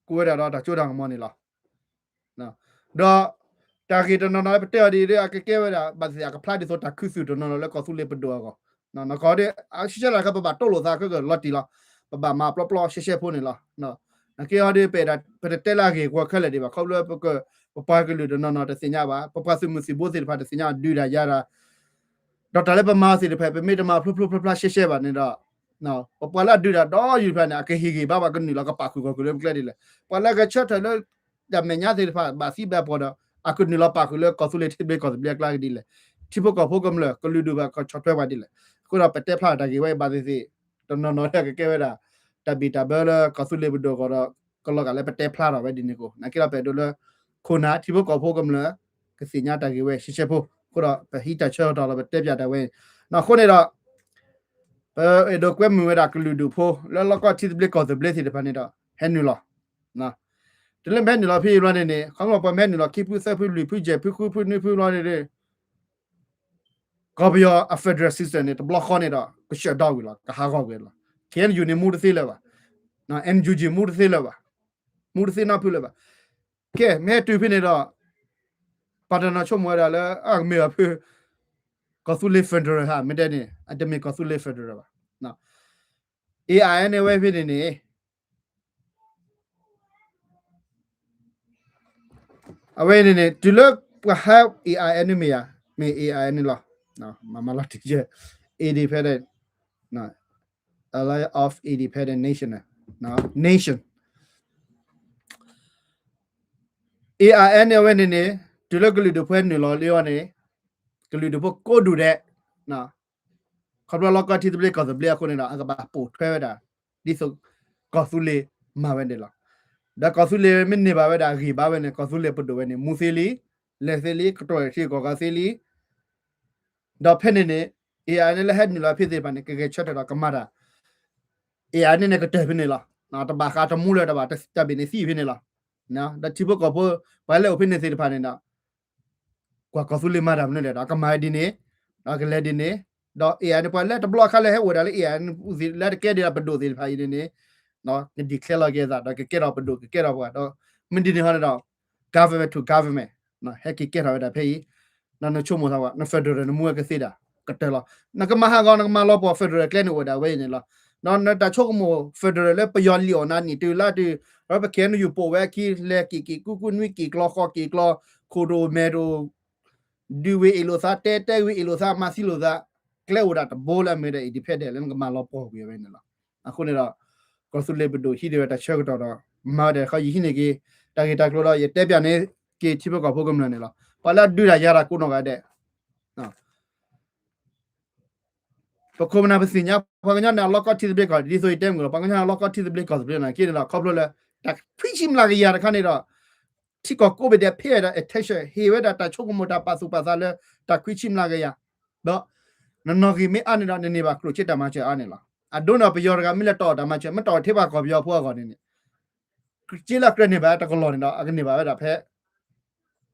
ကိးဝဲဒၣ်ဒီးတၢ်စိတၢ်ကမီၤန့ၣ်လီၤ. ဒီးတၢ်ဂ့ၢ်တနီၤနီၤလၢပတဲအီၤဒ်အံၤဒီး အကကဲဝဲဒၣ် ဘၣ်သ့ၣ်သ့ၣ်အကဖျါဒ်သိးတၢ်ခူသူၣ်တနီၤနီၤလၢကီၢ်သူလ့ၤပဒိၣ်အဂီၢ်, နကီၢ်ဒ် အရှဲရှဲလၢကပဘၣ်တိၢ်လိာ်သးခဲကလီၤတံၢ်လီၤ, ပဘၣ်မၤပျီပျီရှဲရှဲဖိန့ၣ်လီၤ. နာ်က့ဟီဒီး ပအဲၣ်ဒိး ပတတဲလၢအဂ့ၢ်အကျိၤခဲလၢာ်ဒံးဘၣ် ခီဖျိလၢပက ပပှၤကလုာ်တနီၤနီၤတသ့ၣ်ညါဘၣ် ပပှၤသုးမုၢ်သံၣ်ဘိသ့ၣ်တဖၣ်တသ့ၣ်ညါဒုးတၢ်ယၤတၢ် ဒီးတၢ်လၢပမၤအီၤသ့ၣ်တဖၣ် ပမ့ၢ်တမၤဖျိဖျိဖျါဖျါရှဲရှဲဘၣ်န့ၣ်ဒီး ပပှၤလၢအဒုးတၢ်ဒီးယူၤတဖၣ်န့ၣ် အကဟ့ၣ်ဂံၢ်ဘါဘၣ် ကနုာ်လီၤကပာ်ဃုာ်ဂီၢ်ဃုာ်လၢပကျဲဒ်လဲၣ် ပှၤလၢအဂဲၤဆၢထၢၣ်လၢ တၢ်မဲာ်ညါသ့ၣ်တဖၣ် ဘၣ်သံဘၣ်ပှီၢ်ဒီး အကနုာ်လီၤပာ်ဃုာ်လၢကီၢ်သူလ့ၤထံသဘျ့ကီၢ်သဘျ့အကျါကဒ်လဲၣ် ထံဖိကီၢ်ဖိကမျၢၢ် ကလုာ်ဒူၣ်ဘၣ်ကဆီၣ်ထွဲပှၤဒ်လဲၣ် အဃိဒီးပတဲဖျါတၢ်ဂ့ၢ်ဝဲအံၤဘၣ်သ့ၣ်သ့ၣ် တနီၤနီၤလၢကကဲဝဲဒၣ် တၢ်ဘံၣ်တၢ်ဘၢလၢကီၢ်သူလ့ၤပဒိၣ်အဂီၢ်ဒီး ကလီၤဂာ်လၢပတဲဖျါထီၣ်ဝဲဒ်န့ၣ်ကိး နာ်က့ဒီးပအဲၣ်ဒိးလၢ ခိၣ်နၢ်ထံဖိကီၢ်ဖိကမျၢၢ် ကသ့ၣ်ညါတၢ်ဂ့ၢ်ဝဲရှဲရှဲဖိ အဃိဒီးပဟံးတၢ်ဆၢကတီၢ်ဒီးပတဲပၠးတၢ်ဝဲအံၤ အဃိန့ၣ်ဒီး ပအဲၣ်ဒိးကွဲမုာ်ဝဲဒၣ်ကလုာ်ဒူၣ်ဖိ လၢလီၢ်ကီၢ်ထံသဘျ့ကီၢ်သဘျ့သ့ၣ်တဖၣ်န့ၣ်ဒီး ဟဲနုာ်လီၤ တုၤလၢမ့ၢ်ဟဲနုာ်လီၤဖဲအံၤဘျီန့ၣ်န့ၣ် ခီဖျိပှၤမ့ၢ်ဟဲနုာ်လီၤခံဖုသၢဖုလွံၢ်ဖု ယဲၢ်ဖုဃုဖုနွံဖုဘျီန့ၣ် ကီၢ်ပယီၤအ federal system န့ၣ် တဘျီဃီန့ၣ်ဒီး ကဆှၢဒီဝံၤလီၤ ကဟးဂီၤကွံာ်လီၤ ခ့ၣ်အဲၣ်ယူၣ်န့ၣ် မူတသ့လၢၤဘၣ် NUG မူတသ့လၢၤဘၣ် မူတသ့နီတဖုလၢၤဘၣ် ကဲ မ့ၢ်ဟဲတုၤဖဲန့ၣ်ဒီး ပှၤတနီၤဆိကမိၣ်ဝဲဒၣ်လၢ အမ့ၢ်အဖု ကီၢ်သူလ့ၤ federal ဟါ မ့ၢ်တဲန့ၣ် အတမ့ၢ်ကီၢ်သူလ့ၤ federal ဘၣ် အ့ၣ်အါအ့ၣ်န့ၣ် အဝဲဖဲန့ၣ်န့ၣ် အဝဲန့ၣ်န့ၣ် တုၤလၢပှၤဟး အ့ၣ်အါအ့ၣ်န့ၣ်မ့ၢ်ဧါ မ့ၢ် အ့ၣ်အါအ့ၣ်န့ၣ်လီၤ မၤမၤလီၤတံၢ်ယဲၢ် independent Alliance of Independent Nation Nation အ့ၣ်အါအ့ၣ်န့ၣ် အဝဲန့ၣ်န့ၣ် တုၤလၢကလုာ်ဒူၣ်ဖိနုာ်လီၤလံအီၤန့ၣ် ကလုာ်ဒူၣ်ဖိကိးဒူၣ်ဒဲး ခီဖျိလီၢ်ကီၢ်ထံသဘျ့ကီၢ်သဘျ့အဃိန့ၣ်ဒီး အကဘၣ်ပိာ်ထွဲဝဲဒၣ် ဒ်သိးကီၢ်သူလ့ၤမၤဝဲန့ၣ်လီၤ. ဒီးကီၢ်သူလ့ၤမ့ၢ်န့ၢ်ဘၣ်ဝဲဒၣ်အဂံၢ်ဘါဝဲန့ၣ် ကီၢ်သူလ့ၤပဒိၣ်ဝဲန့ၣ် မူသ့လံ, လဲၤသ့လံ, ကတီၢ်ထံကီၢ်ဂၤသ့လံ. ဒီးဖဲန့ၣ်န့ၣ် အ့ၣ်အါန့ၣ်လၢဟဲနုာ်လီၤဖဲသ့ၣ်တဖၣ်န့ၣ် ကဂဲၤဆၢထၢၣ်ဒီးကမၤတၢ် အ့ၣ်အါန့ၣ်န့ၣ်ကတၢၢ်ဖဲန့ၣ်လီၤ. တဘၣ်ဃးတမူလၢၤတဘၣ် တၢ်ဘ့ၣ်န့ၣ်သံဖဲန့ၣ်လီၤ. ဒီးထံဖိကီၢ်ဖိ ပှၤလၢအိၣ်ဖဲန့ၣ်သ့ၣ်တဖၣ်န့ၣ်ဒီး ကွၢ်ကီၢ်သူလ့ၤမၤတၢ်မနုၤလဲၣ်ဒီး ကမၤဝဲဒ်န့ၣ်, ဒီးကလဲၤဒ်န့ၣ်, ဒီးအ့ၣ်အါန့ၣ် ပှၤလၢတဘျီအခါလၢဟဲအိၣ်ဝဲဒၣ်လၢအ့ၣ်အါန့ၣ် လၢတကဲဒ်ဒီးပဒိၣ်သ့ၣ်တဖၣ်အံၤန့ၣ်န့ၣ် က declare လီၤက့ၤအသး ဒီးကကဲထီၣ်ပဒိၣ် ကကဲထီၣ်ပှၤဒီး မ့ၢ်ဒ်န့ၣ်ဟီန့ၣ်ဒီး government to government ဟဲက့ၤကဲထီၣ်ဝဲဒၣ်ဖဲအံၤ, ဒီးနဆိကမိၣ်သးဝဲ န federal နမူဝဲကသ့ဒၣ် ကတၢၢ်လီၤ. နကမၤဟးဂီၤ နကမၤလီၤပှီၢ် federal ကျဲန့ၣ်အိၣ်ဝဲဒၣ်ဝဲအံၤန့ၣ်လီၤ. ဒီးနတၢ်ဆိကမိၣ် federal လၢပယီၤလံၣ်အီၣ်နၤနံၣ်တုၤလါတုၤ ဒီးပ KNU ပိာ်ဝဲအခံ လဲၤက့ၤက့ၤကူကူနွံက့ၤကျီ ဃီက့ၤကျီ ခိၣ်ဒိၣ်မဲာ်ဒိၣ် ဒုးဝံၤအ့ၣ်လိာ်သး တဲတဲဝံၤအ့ၣ်လိာ်သး မၤသံလိာ်သး ကျဲအိၣ်ဒၣ်တဘိလၢအမ့ၢ်ဝဲဒၣ် independent လၢနကမၤလီၤပှီၢ်ကွံာ်ဝဲန့ၣ်လီၤ. အဃိန့ၣ်ဒီး ကီၢ်သူလ့ၤပဒိၣ်ဟံးန့ၢ်ဝဲတၢ်ဆၢကတီၢ်ဒီး မၤဝဲဒၣ်ခီယဟံးန့ၢ်က့ၤ တၢ်ဂ့ၢ်တၢ်ကျိၤဒီး ယတဲပၠးန့ၢ်က့ၤထံဖိကီၢ်ဖိကမျၢၢ်န့ၣ်လီၤ. ပှၤလၢအဒုးတၢ်ယၤတၢ်ကိးနီၢ်ဂၤဒဲး ပခိၣ်ပနၢ်ပသ့ၣ်ညါ ပှၤကညီန့ၣ် အလီၢ်ကီၢ်ထံသဘျ့ကီၢ် ဒ်သိးယတဲမုၢ်လီၤ ပှၤကညီန့ၣ် အလီၢ်ကီၢ်ထံသဘျ့ကီၢ်သဘျ့န့ၣ် က့န့ၣ်လီၤ ခီဖျိလၢ တၢ်ခွံဆံမျးကယၤတခါန့ၣ်ဒီး ထံကီၢ်ကိးဘ့ၣ်ဒဲး pay ဝဲဒၣ် attention ဟ့ၣ်ဝဲဒၣ်တၢ်ဆိကမိၣ်တၢ်ပာ်သူၣ်ပာ်သးလၢ တၢ်ခွံဆံမျးကယၤ ဒီး နနီၣ်ဂံၢ်မ့ၢ်အါန့ၣ်ဒီး နန့ၢ်ဘၣ်ကျိၣ်စ့တၢ်မၤစၢၤအါန့ၣ်လီၤ. အဒိန့ၣ် ပယီၤတဂၤမ့ၢ်လဲၤတီၢ်တၢ်မၤစၢၤ မ့ၢ်တီၢ်ထဲပှၤကီၢ်ပယီၤဖိအဂီၢ်န့ၣ်န့ၣ် က့လၢကြၢးန့ၢ်ဘၣ်တကလီၢ်န့ၣ်ဒီး အကန့ၢ်ဘၣ်ဝဲဒၣ်ဖဲ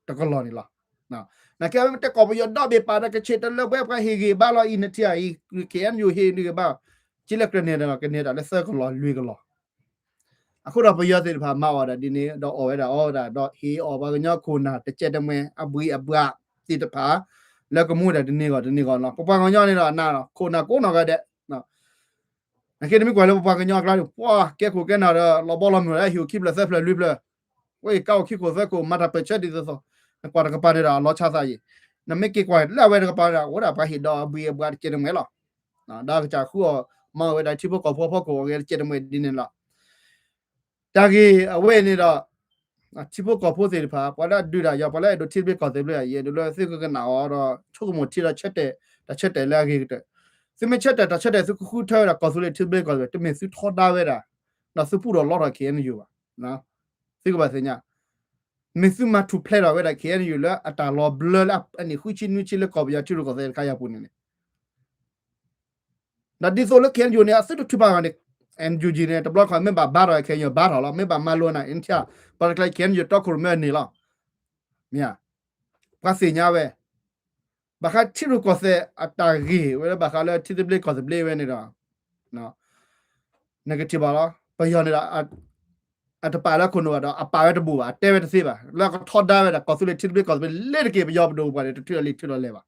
တကလီၢ်န့ၣ်လီၤ. နာ်က့ တဲကီၢ်ပယီၤဒီဘ့ၣ်ပာ်ဒီး ကဆ့ၣ်တလၢပှဲၤ ပှၤဟ့ၣ်ဂံၢ်ဘါလီၤအံၤ နထံၣ်အံၤ KNU ဟ့ၣ်ဂံၢ်ဘါ က့လၢကြၢးန့ၢ်ဒီး ကန့ၢ်တၢ်လၢသၢကလီၢ်လွံၢ်ကလီၢ် အဃိဒီးပယီၤသ့ၣ်တဖၣ်မၤအီၣ်ဒၣ်ဒ်န့ၣ် ဒီးအီၣ်ဝဲဒၣ်အီဝဲဒၣ် ဒီးဟ့ၣ်အီၣ်ပှၤကညီခိၣ်နၢ်တကဲတမှဲ အဘှံးအဘှးသ့ၣ်တဖၣ် လၢကမူဒၣ်တန့ၢ်ဂီၢ်တန့ၢ်ဂီၢ်လီၤ. ပပှၤကညီန့ၣ်ဒီးအနၢ်လီၤ ခိၣ်နၢ်ကိးနီၢ်ဂၤဒဲး နာ်က့ နမ့ၢ်ကွၢ်လၢပပှၤကညီအကျါန့ၣ် ပှၤကဲခိၣ်ကဲနၢ်ဒီး လီၤဘီလီၤမုၢ်လၢဟံၣ်အိၣ်ခံဖျၢၣ်သၢဖျၢၣ်လွံၢ်ဖျၢၣ် ဝဲအံၤကါအိၣ်ခံခိၣ်သၢခိၣ် မၤတၢ်ပၢၢ်ဆၢဒ်သိးသိး နကွၢ်တကပၤန့ၣ်ဒီး အလီၤဆါသးယံၤ နမ့ၢ်က့ၤကွၢ်လၢအဝဲတကပၤန့ၣ် အိၣ်ဒၣ်ပှၤဟ့ၣ်ဒီးအဘှံးအဘှးတကဲတမှဲလီၤ. ဒီးကစၢ်ဃုအီၣ်မၤအီၣ်ဝဲဒၣ်ထံဖိကီၢ်ဖိအဖီခိၣ်အဂဲၤတကဲတမှဲဒ်န့ၣ်လီၤ. တၢ်ဂ့ၢ်အဝဲန့ၣ်ဒီး ထံဖိကီၢ်ဖိသ့ၣ်တဖၣ် ပှၤလၢအဒုးတၢ်ယၤ ပှၤလၢအအဲၣ်ဒိးထံသဘျ့ကီၢ်သဘျ့ ယအဲၣ်ဒိးလၢသုကကနၣ်အီၤဒီး ဆိကမိၣ်ထံဒီးဆၢတဲာ် တၢ်ဆၢတဲာ်လၢအဂ့ၤကတၢၢ် သုမ့ၢ်ဆၢတဲာ်တၢ်ဆၢတဲာ် သုကဃုထၢဝဲဒၣ်ကီၢ်သူလ့ၤထံသဘျ့ကီၢ်သဘျ့ တမ့ၢ်သုထီဒါဝဲဒၣ် ဒီးသုပူထီၣ်လီထီၣ် KNU ဘၣ်. သုကဘၣ်သ့ၣ်ညါ မ့ၢ်သုမၤထူၣ်ဖျဲးထီၣ်ဝဲဒၣ် KNU လၢအတၢ်လီၤဘျၢလၢအနံၣ်ဃုဆံနွံဆံလၢကီၢ်ပယီၤထံရူၢ်ကီၢ်သဲးတခါအံၤအပူၤန့ၣ်န့ၣ် ဒီးဒ်သိးလၢ KNU န့ၣ် အသုတထုးဖးဂီၢ်န့ၣ် NUG န့ၣ် တဘျီခီၣ်မ့ၢ်ဘၣ်ဘါထီၣ် KNU ဘါထီၣ်လီၤ မ့ၢ်ဘၣ်မၤလိနၤ အ့ၣ်ထံၣ် ပှၤတကျဲ KNU တီခိၣ်ရိၣ်မဲန့ၣ်လီၤ. မ့ၢ် ပှၤသ့ၣ်ညါဝဲ ဘၣ်ဃးထံရူၢ်ကီၢ်သဲးအတၢ်ဂ့ၢ်ဝဲလၢ ဘၣ်ဃးလၢထံသဘျ့ကီၢ်သဘျ့ဝဲန့ၣ်ဒီး နကထံၣ်ဘၣ်လီၤ ပယီၤန့ၣ်ဒီး အတပာ်လၢခိၣ်နူာ်ဘၣ်ဒီး အပာ်ဝဲတဘူၣ်ဘၣ် အတဲဝဲတသ့ဘၣ် လၢအကထီဒါဝဲဒၣ် ကီၢ်သူလ့ၤထံသဘျ့ကီၢ်သဘျ့ လၢတက့ၢ် ပယီၤပဒိၣ်ပပှၢ်န့ၣ် တထုးလီၤလံာ်ထုးလီၤလဲၢ်ဘၣ်.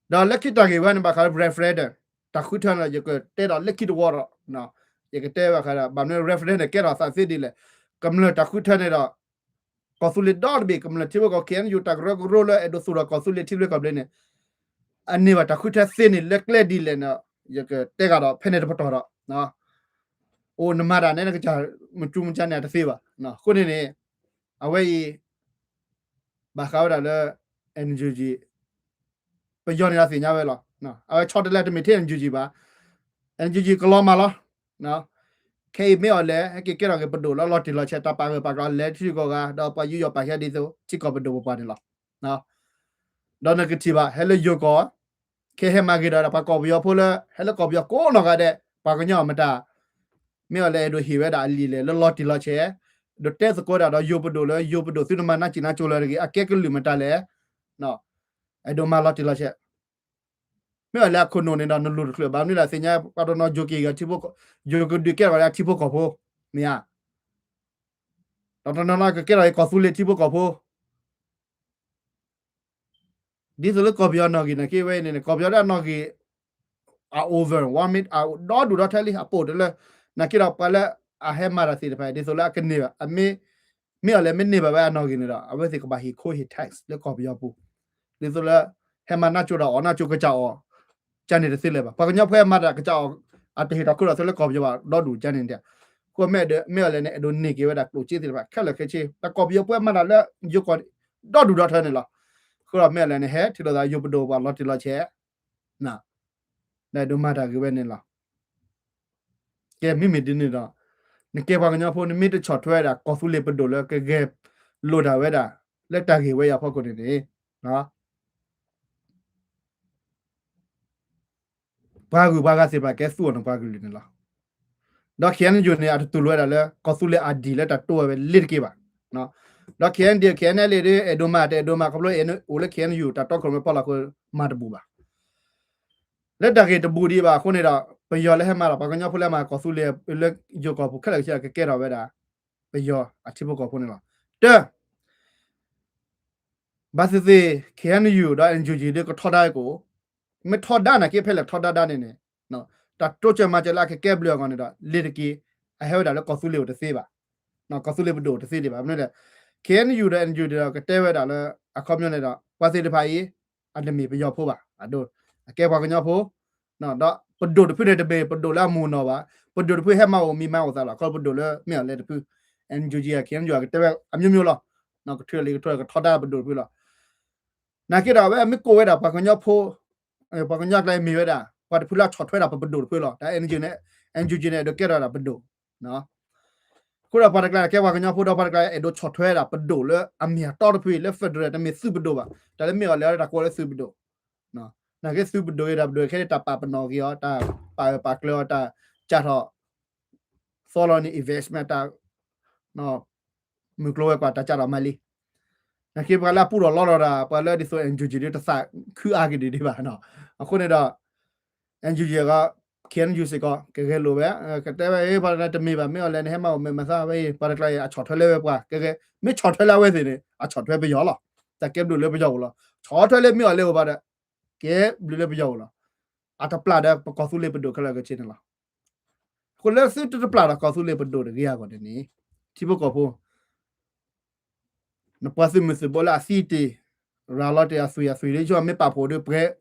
ဒီးလၢခံတၢ်ဂ့ၢ်ဝဲန့ၣ် ဘၣ်ဃးလၢ referendum တၢ်ဃုထၢန့ၣ်ဒီး ယကတဲဒီးလၢခံတဝီဒီး ယကတဲဘၣ်ဃးဒီး ဘၣ်မနုၤ referendum န့ၣ် ကဲထီၣ်သးသ့ဒ်လဲၣ်, ကမျၢၢ်တၢ်ဃုထၢန့ၣ်ဒီး ကီၢ်သူလ့ၤဒီတဘ့ၣ် ကမျၢၢ်ထံဖိကီၢ်ဖိ ခ့ၣ်အဲၣ်ယူၣ် တၢ်ကရၢကရိလၢအဲၣ်ဒိးသူၣ်ထီၣ်ကီၢ်သူလ့ၤထံဘျ့ကီၢ်ဘျ့န့ၣ် အန့ၢ်ဘၣ်တၢ်ဃုထၢသ့န့ၣ် လၢကျဲဒ်လဲၣ်န့ၣ် ယကတဲဃာ်ဒီး ဖဲန့ၣ်တပတီၢ်ဒီး အိၣ်နမၤတၢ်န့ၣ် နကစၢ်မ့ၢ်ကၠူမ့ၢ်ကၠါန့ၣ် အတသ့ဘၣ်. အဃိန့ၣ်န့ၣ် အဝဲအံၤ ဘၣ်ဃးဝဲဒၣ်လၢ NUG ပယီၤန့ၣ်ဒီးသ့ၣ်ညါဝဲလီၤ. အဝဲဆီတလဲတမ့ၢ်ထဲ NUG ဘၣ်, NUG ကလီၤမၢ်လီၤ. ခဲအံၤမ့ၢ်အီၤလဲၣ် ဟဲက့ၤကဲထီၣ်က့ၤပဒိၣ်လၢလီၤတံၢ်လီၤဆဲး တၢ်ပာ်ဂၢၢ်ပာ်ကျၢၤလဲၤထံဂုၤကီၢ်ဂၤ ဒီးပှၤယူးယီၣ်ပာ်ကဲဒ်သိး ထံကီၢ်ပဒိၣ်ပပှၢ်န့ၣ်လီၤ. ဒီးနကထံၣ်ဘၣ် ဟဲလၢယိၤကီၢ် ခဲဟဲမၤဂ့ၤဒီးပှၤကီၢ်ပယီၤဖိလၢ ဟဲလၢကီၢ်ပယီၤကိးနီၢ်ဂၤဒဲး ပှၤကညီမတၤ မ့ၢ်အီၤလဲၣ် အဲၣ်ဒိးဟ့ၣ်ဝဲဒၣ်အလံာ်လဲၣ် လၢလီၤတံၢ်လီၤဆဲး, ဒီးတဲသကိးဒၣ်ဒီးယိၤပဒိၣ်လၢ ယိၤပဒိၣ်သုတမၤနၢ်စံၣ်နၢ်ကၠိလၢတဂ့ၤ အကဲကလုာ်မတၤလဲၣ်, အဲၣ်ဒိးမၤလီၤတံၢ်လီၤဆဲး, မ့ၢ်အီၤလဲၣ်အခိၣ်နူာ်န့ၣ်ဒီး နလူၤတချုးဘၣ် မနုၤလဲၣ်သ့ၣ်ညါ ပှၤတနီၤယိၤက့ၤဂၤထံဖိကီၢ်, ယိၤကဒုးကဲထီၣ်လၢအထံဖိကီၢ်ဖိ, မ့ၢ်ဧါ, ဒီးတနီၤနီၤကကဲထီၣ်ကီၢ်သူလ့ၤထံဖိကီၢ်ဖိ ဒ်သိးလၢကီၢ်ပယီၤနီၣ်ဂံၢ်န့ၣ်က့ဝဲအံၤန့ၣ် ကီၢ်ပယီၤဒၣ်နီၣ်ဂံၢ် အ over ဝါမ့ၢ်အဒီဒူၣ်ဒီထၢလံ အပိာ်တလၢ နာ်က့ဒီးပှၤလၢအဟဲမၤတၢ်သ့ၣ်တဖၣ် ဒ်သိးလၢအကန့ၢ်ဘၣ် အမ့ၢ်, မ့ၢ်အီၤလဲၣ်မ့ၢ်န့ၢ်ဘၣ်ဝဲအနီၣ်ဂံၢ်န့ၣ်ဒီး အဝဲသ့ၣ်ကဘၣ်ဟ့ၣ်ခိဟ့ၣ် tax လၢကီၢ်ပယီၤပူၤ, ဒ်သိးလၢ ဟဲမၤနၢ်ကၠိဒီးအီၣ်နၢ်ကၠိကစၢ်အီၣ် ကန့ၣ်တသ့လၢၤဘၣ်. ပှၤကညီဖိဟဲမၤတၢ်ကစၢ်အီၣ် အတဟ့ၣ်ထီၣ်ခိၣ်ဒီးသ့လၢကီၢ်ပယီၤဘၣ် ဒီဒူၣ်ကန့ၣ်တဲ. အဃိမ့ၢ်အီၤလဲၣ်န့ၣ် အဲၣ်ဒိးန့ၢ်က့ၤဝဲဒၣ်ကျိၣ်စ့သ့ၣ်တဖၣ် ခဲလၢာ်ခဲဆ့ တၢ်ကီၢ်ပယီၤပှၤမၤတၢ်လၢယိၤကီၢ် ဒီဒူၣ်ဒီထၢန့ၣ်လီၤ. အဃိဒီးမ့ၢ်အီၤလဲၣ်န့ၣ် ဟဲထံၣ်လိာ်သးယိၤပဒိၣ်ပှၤလီၤတံၢ်လီၤဆဲး ဒီးအဲၣ်ဒိးမၤတၢ်ဂ့ၤဝဲန့ၣ်လီၤ. ကဲမ့မ့ၢ်ဒ်န့ၣ်ဒီး နကဲပှၤကညီဖိ နမ့ၢ်တဆီၣ်ထွဲဝဲဒၣ် ကီၢ်သူလ့ၤပဒိၣ်လၢကဂဲၤလိာ်တၢ်ဝဲဒၣ် လၢတၢ်ဂ့ၢ်ဝဲအံၤအဖီခိၣ်န့ၣ်န့ၣ် ပှၤဂုၤပှၤဂၤသ့ၣ်တဖၣ်ကဲသူအီၤန့ၣ်ပှၤကလုာ်န့ၣ်လီၤ. ဒီး KNU န့ၣ် အတတူၢ်လိာ်ဝဲဒၣ်လၢ ကီၢ်သူလ့ၤအ deal လၢတၢ်တိဝဲလ့ၤတက့ၢ်ဘၣ်. ဒီး KNDO KNLA ဒ် အဲၣ်ဒိးမၤတအဲၣ်ဒိးမၤ ခီဖျိအိၣ်လၢ KNU တၢ်တီခိၣ်ရိၣ်မဲဖီလာ်အဃိ မၤတဘူးဘၣ်. လၢတၢ်ဂ့ၢ်တဘူးဒံးဘၣ်အဃိန့ၣ်ဒီး ပယီၤလၢဟဲမၤဒီး ပှၤကညီဖိလၢမၤကီၢ်သူလ့ၤလၢယိၤကီၢ်ပူၤခဲလၢာ်ကဆ့ကကဲထီၣ်ဝဲဒၣ် ပယီၤအထံဖိကီၢ်ဖိန့ၣ်လီၤ. တၢ ဘၣ်သ့ၣ်သ့ၣ် KNU ဒီး NUG ဒ်ကထီဒါကအိၣ်, မ့ၢ်ထီဒါနာ်က့ဖဲလဲၣ်ထီဒါဒါန့ၣ်န့ၣ် တၢ်တိစၢၤမၤစၢၤလၢအကကဲဘျုးအဂီၢ်န့ၣ်ဒီး လ့ၤတက့ၢ် အဟဲဝဲဒၣ်လၢကီၢ်သူလ့ၤအိၣ်တသ့ဘၣ်. ကီၢ်သူလ့ၤပဒိၣ်အိၣ်တသ့ဒံးဘၣ်. မနုၤလဲၣ် KNU ဒီး NUG ဒီးကတဲဝဲဒၣ်လၢ အခီပညီန့ၣ်ဒီး ပှၤသ့ၣ်တဖၣ်အံၤ အတမ့ၢ်ပယီၤဖိဘၣ်. အဒိ အကဲပှၤကညီဖိ ဒီးပဒိၣ်တဖုန့ၣ်တမ့ၢ်ပဒိၣ်လၢအမူၤနီၢ်ဘၣ်. ပဒိၣ်တဖုဟဲမၤအိၣ်မံၤမၤအိၣ်သးလီၤ. ခီပဒိၣ်လၢမ့ၢ်အီၤလဲၣ်တဖု NUG KNU ကတဲဝဲအမျိုးမျိုးလီၤ. ကထုးလံကထုးကထီဒါပဒိၣ်တဖုလီၤ. နာ်က့ဒီးအဝဲမ့ၢ်ကိးဝဲဒၣ်ပှၤကညီဖိ ပှၤကညီကျါမ့ၢ်ဝဲဒၣ် ပှၤတဖုလၢအဆီၣ်ထွဲဒၣ်ပပဒိၣ်တဖုလီၤ. တၢ် NUG န့ၣ် NUG န့ၣ် အဲၣ်ဒိးကဲထီၣ်ဒၣ်ပဒိၣ် အဃိဒီးပှၤတကျါကဲပှၤကညီဖိဒီးပှၤတကျါအဲၣ်ဒိးဆီၣ်ထွဲဒၣ်ပဒိၣ်လၢအမ့ၢ်အတီတဖုအံၤလၢ federal တမ့ၢ်သုးပဒိၣ်ဘၣ်. တၢ်လၢမ့ၢ်အီၤလဲၣ်တၢ်ကိးလၢသုးပဒိၣ် နာ်က့သုးပဒိၣ်အံၤဒီးပဒိၣ်ခဲအံၤတၢ်ပာ်ပနီၣ်က့ၤအီၤ တၢ်ပာ်ဂၢၢ်ပာ်ကျၢၤအီၤ တၢ်ကးထီၣ် သီလီၤန့ၣ် investment တၢ် မုၢ်ကျိၤဝဲၤကွာ်တၢ်ကးထီၣ်မၤလံ. နာ်က့ပှၤလၢအပူထီၣ်လီထီၣ်တၢ် ပှၤလၢဒ်သိး NUG ဒ်တသးခုအါက့ၤဒံးဒံးဘၣ်. အဃိန့ၣ်ဒီး NUG အဂီၢ် KNU စ့ၢ်ကီး ကဂဲၤလိာ်ဝဲ ကတဲဝဲ ပှၤတကျါတမ့ၢ်ဘၣ် မ့ၢ်အီၤလဲၣ်န့ၣ် ဟဲမၤအိၣ်မ့ၢ်မၤသးဝဲအံၤ ပှၤတကျါအံၤ အဆီၣ်ထွဲလၢဝဲပှၤ ကဂဲၤ မ့ၢ်ဆီၣ်ထွဲလၢအဝဲသ့ၣ်န့ၣ် အဆီၣ်ထွဲပယီၤလီၤ. တၢ်ကဲဘျုးလၢပယီၤပူၤလီၤ. ဆီၣ်ထွဲလၢမ့ၢ်အီၤလဲၣ်အိၣ်ဘၣ်ဒီး ကဲဘျုးလၢပယီၤပူၤလီၤ. အတပျၢ်ဒီးပကီၢ်သူလ့ၤပဒိၣ်ခဲလၢာ်ခဲဆ့န့ၣ်လီၤ. အဃိလၢသုတတပျၢ်ဒီးကီၢ်သူလ့ၤပဒိၣ်တဂ့ၤအဂီၢ်န့ၣ်န့ၣ် ထံဖိကီၢ်ဖိ နပှၤသုးမုၢ်သုးဘိလၢအသံတ့ၢ် ရၤလီၤတ့ၢ်အသွံၣ်အသွံၣ်လၢယွၤမ့ၢ်ပာ်ဖှိၣ်ဒီးပှဲၤ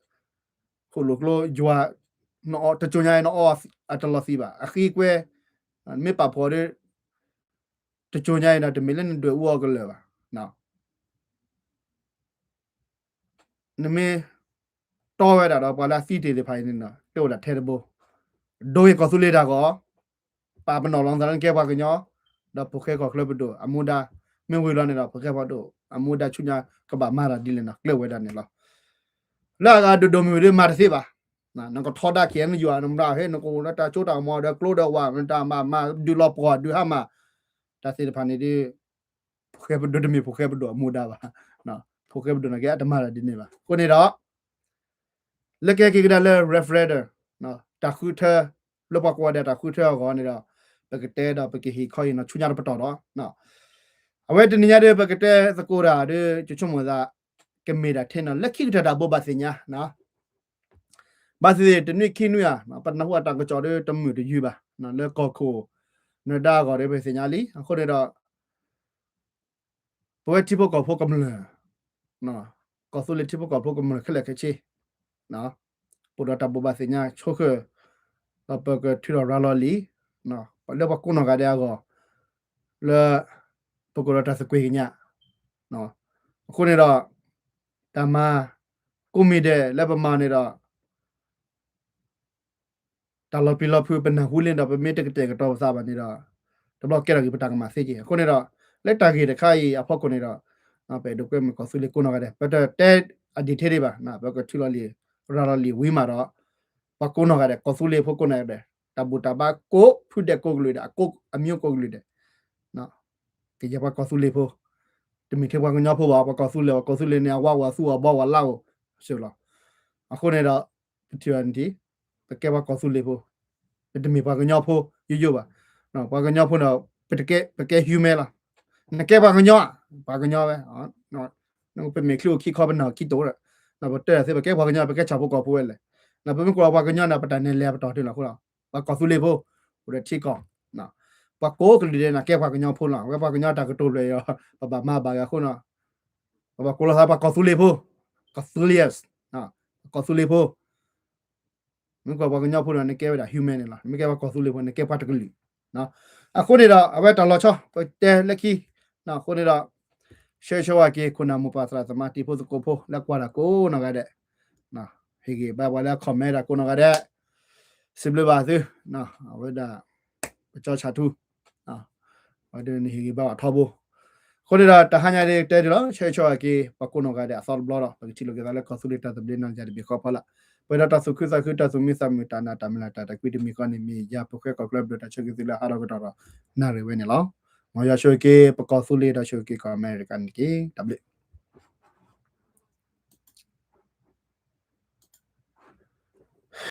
ခိၣ်လိာ်ကျိယွၤ တကၠိညါအံၤနအီအတလီၤသံးဘၣ် အဃံကွဲ မ့ၢ်ပာ်ဖှိၣ်ဒီး တကၠိညါအံၤဒီးတမ့ၢ်လၢနဒွဲၣ်အူအီၣ်ကလၢာ်ဘၣ်. နမ့ၢ်တီဝဲဒၣ်ဒီးပှၤလၢအသံတ့ၢ်သ့ၣ်တဖၣ်အံၤန့ၣ် ကအိၣ်ဒၣ်ထဲတဘိ ဒိဂ့ၤကီၢ်သူလ့ၤတၢ်ဂီၢ် ပာ်ပနီၣ်လီၤနသးလၢနကဲပှၤကညီ ဒီးဖိၣ်ဃဲကီၢ်ချၢပဒိၣ်အမူဒါ မ့ၢ်ဝံၤလီၤန့ၣ်ဒီး ဖိၣ်ဃဲပဒိၣ်အမူဒါဆူညါကဘၣ်မၤတၢ်ဒ်လဲၣ်န့ၣ် ကျၢၢ်ဝဲဒၣ်န့ၣ်လီၤ. လၢအဂၤဒိၣ်ဒိၣ်မုၢ်မုၢ်ဒီးမၤတသ့ဘၣ်. နကထီဒါ KNU နမတၤဟဲ နကအိၣ်လၢတၢ်ကၠိတၢ်မီၤဒီးကျိဒီးဝၣ် နတၢ်မၤမၤဒုးလီၤပှီၢ်ဒုးဟါမၢ် တၢ်သ့ၣ်တဖၣ်န့ၣ်ဒီး ဖိၣ်ဃဲပဒိၣ်တမ့ၢ်ဖိၣ်ဃဲပဒိၣ်အမူဒါဘၣ်. ဖိၣ်ဃဲပဒိၣ်န့ၣ်က့အတမၤတၢ်ဒ်န့ၣ်ဘၣ်. အဃိန့ၣ်ဒီး လၢကဟဲက့ၤကဒါလၢ referendum တၢ်ဃုထၢ လၢပှၤကိးဂၤဒဲးတၢ်ဃုထၢအဂီၢ်န့ၣ်ဒီး ပကတဲဒီးပကဟ့ၣ်ခီဟ့ၣ်နီၤဆူညါတပတီၢ်ဒီး အဝဲတနံၤညါဒီး ပကတဲသကိးတၢ်ဒီး ယဆိကမိၣ်သး ကမ့ၢ်ဒၣ်ထဲနီၤ လၢခံကတၢၢ်တၢ်ဘိးဘၣ်သ့ၣ်ညါ ဘၣ်သ့ၣ်သ့ၣ်တနွံခံနွံဧါ ပနၢ်ဟူအတၢ်ကစီၣ်ဒီးတမုာ်တယုၢ်ဘၣ်. လၢကီၢ်ခိၣ်နၢၤဒါအဂီၢ်ဒီး ပသ့ၣ်ညါလံ. အဃိန့ၣ်ဒီး ပဝဲထံဖိကီၢ်ဖိကမျၢၢ်, ကီၢ်သူလ့ၤထံဖိကီၢ်ဖိကမျၢၢ်ခဲလၢာ်ခဲဆ့ အိၣ်ဒီးတၢ်ဘိးဘၣ်သ့ၣ်ညါဆိဃၢၤ, ဒီးပကထုးထီၣ်ရၤလီၤလံာ် လၢပှၤကိးနီၢ်ဂၤဒဲးအဂီၢ်, လၢ ပကအိၣ်ဒီးတၢ်သကွ့ၢ်ကညး. အဃိန့ၣ်ဒီး တၢ်မၤကိးမံၤဒဲးလၢပမၤန့ၣ်ဒီး တၢ်လီၤပျံၤလီၤဖုး ပနၢ်ဟူလံဒီး ပမ့ၢ်တကတဲာ်ကတီၤပသးဘၣ်န့ၣ်ဒီး တဘျီကဲထီၣ်က့ၤပတၢ်ကမၣ်သ့က့ၤ. အဃိန့ၣ်ဒီး လၢတၢ်ဂ့ၢ်တခါအံၤအဖီခိၣ်န့ၣ်ဒီး ပအဲၣ်ဒိးကွဲမုာ်ကီၢ်သူလ့ၤကိးနီၢ်ဂၤဒဲး, ပတတဲအ detail ဒံးဘၣ်, ပကထုးလီၤလံာ် ရၤလီၤလံာ်ဝံၤမးဒီး ပှၤကိးနီၢ်ဂၤဒဲး ကီၢ်သူလ့ၤဖိကိးနီၢ်ဂၤဒဲး တၢ်ဘူၣ်တၢ်ဘါကိးဖုဒဲးကိးကလုာ်ဒဲး အကိးအမျိုးကိးကလုာ်ဒဲး ကယဲၢ်ပှၤကီၢ်သူလ့ၤဖိ, တမ့ၢ်ထဲပှၤကညီဖိဘၣ်, ပှၤကီၢ်သူလ့ၤ ပှၤကီၢ်သူလ့ၤန့ၣ် အဝါအိၣ်အသူအီၤဘီဝဲလါအိၣ် စၢၤလီၤ. အဃိန့ၣ်ဒီး ပထံၣ်အီၤန့ၣ် ပကဲပှၤကီၢ်သူလ့ၤဖိ, ပတမ့ၢ်ပှၤကညီဖိယိယိဘၣ်. ပှၤကညီဖိန့ၣ် ပကဲ ပကဲ human လီၤ. နကဲပှၤကညီဧါ, ပှၤကညီဝဲ ပမ့ၢ်ချံအိၣ်ခံခီ ပနၢ်အိၣ်ခံတိာ်ဒီး ပတဲတၢ်သ့ ပကဲပှၤကညီ ပကဲဆၣ်ဖိကီၢ်ဖိဝဲလဲၣ်. ပမ့ၢ်ကွၢ်ပှၤကညီန့ၣ် ပတၢ်နဲၣ်လဲၤပတီၢ်တ့ၢ်လီၤအဃိလီၤ. ပှၤကီၢ်သူလ့ၤဖိ အိၣ်ဒီးထံကီၢ် ပှၤကိးကလုာ်ဒဲးန့ၣ် ကဲပှၤကညီဖိလီၤ. အဝဲပှၤကညီတၢ်ကတိၤဖျၢၣ်အံၤဒီး ပဘၣ်မၤဘၣ်ဂ့ၤအဃိန့ၣ် ပဘၣ်ကိးလီၤသးပှၤကီၢ်သူလ့ၤဖိ, ကီၢ်သူလ့ၤ, ကီၢ်သူလ့ၤဖိ. မ့ၢ်ကွၢ်ပှၤကညီဖိန့ၣ် နကဲဝဲဒၣ် human န့ၣ်လီၤ. နမ့ၢ်ကဲပှၤကီၢ်သူလ့ၤဖိ နကဲပှၤတကလုာ်. အဃိန့ၣ်ဒီး အဝဲတၢ်လီၤဆီ ပတဲလၢခံ, အဃိန့ၣ်ဒီး ဆၢဂ့ၤဆၢဝါက့ၤ ခိၣ်နၢ်မိၢ်ပၢ်သရၣ်သမါတံၤဖိသကိးဖိ လၢကွၢ်တၢ်ကိးနီၢ်ဂၤဒဲး ဟ့ၣ်ဂံၢ်ဘါပှၤလၢအ comment တၢ်ကိးနီၢ်ဂၤဒဲး, စံးဘျုးဘၣ်သု, အဝဲဒၣ် ပကၠီဆၣ်ထူ ပှၤဒ်န့ၣ်ဟ့ၣ်ဂံၢ်ဘါအီၤထီဘိ. အဃိန့ၣ်ဒီး တဟါညါဒ်တဲဒ်လီၤ ဆၢဂ့ၤဆၢဝါက့ၤ ပှၤကိးနီၢ်ဂၤဒဲးအသီတဘျီဒီး ပကထံၣ်လိာ်က့ၤသးလၢကီၢ်သူလ့ၤတၢ်သဘျ့နီၢ်ယၤတဘ့ၣ်ဃီဖီလာ်, ပှဲၤဒီးတၢ်သူၣ်ခုသးခု တၢ်သူၣ်မံသးမုာ် တၢ်နာ်တၢ်မုၢ်လၢ်တၢ်တကွံတမံၤဃီန့ၣ် မ့ၢ်ယၤဖိဃဲကီၢ်ကျၢၢ်ဘျၢၣ်တၢ်ဆၢက့ၤသုလၢဟးထီၣ်ကတီၢ်ဒီး နၣ်ရံၣ်ဝဲန့ၣ်လီၤ. မ်ယွၤဆိၣ်ဂ့ၤက့ၤ ပကီၢ်သူလ့ၤဒီးဆိၣ်ဂ့ၤက့ၤကီၢ်အမဲရကၤန့ၣ်တက့ၢ်. တၢ်ဘျုး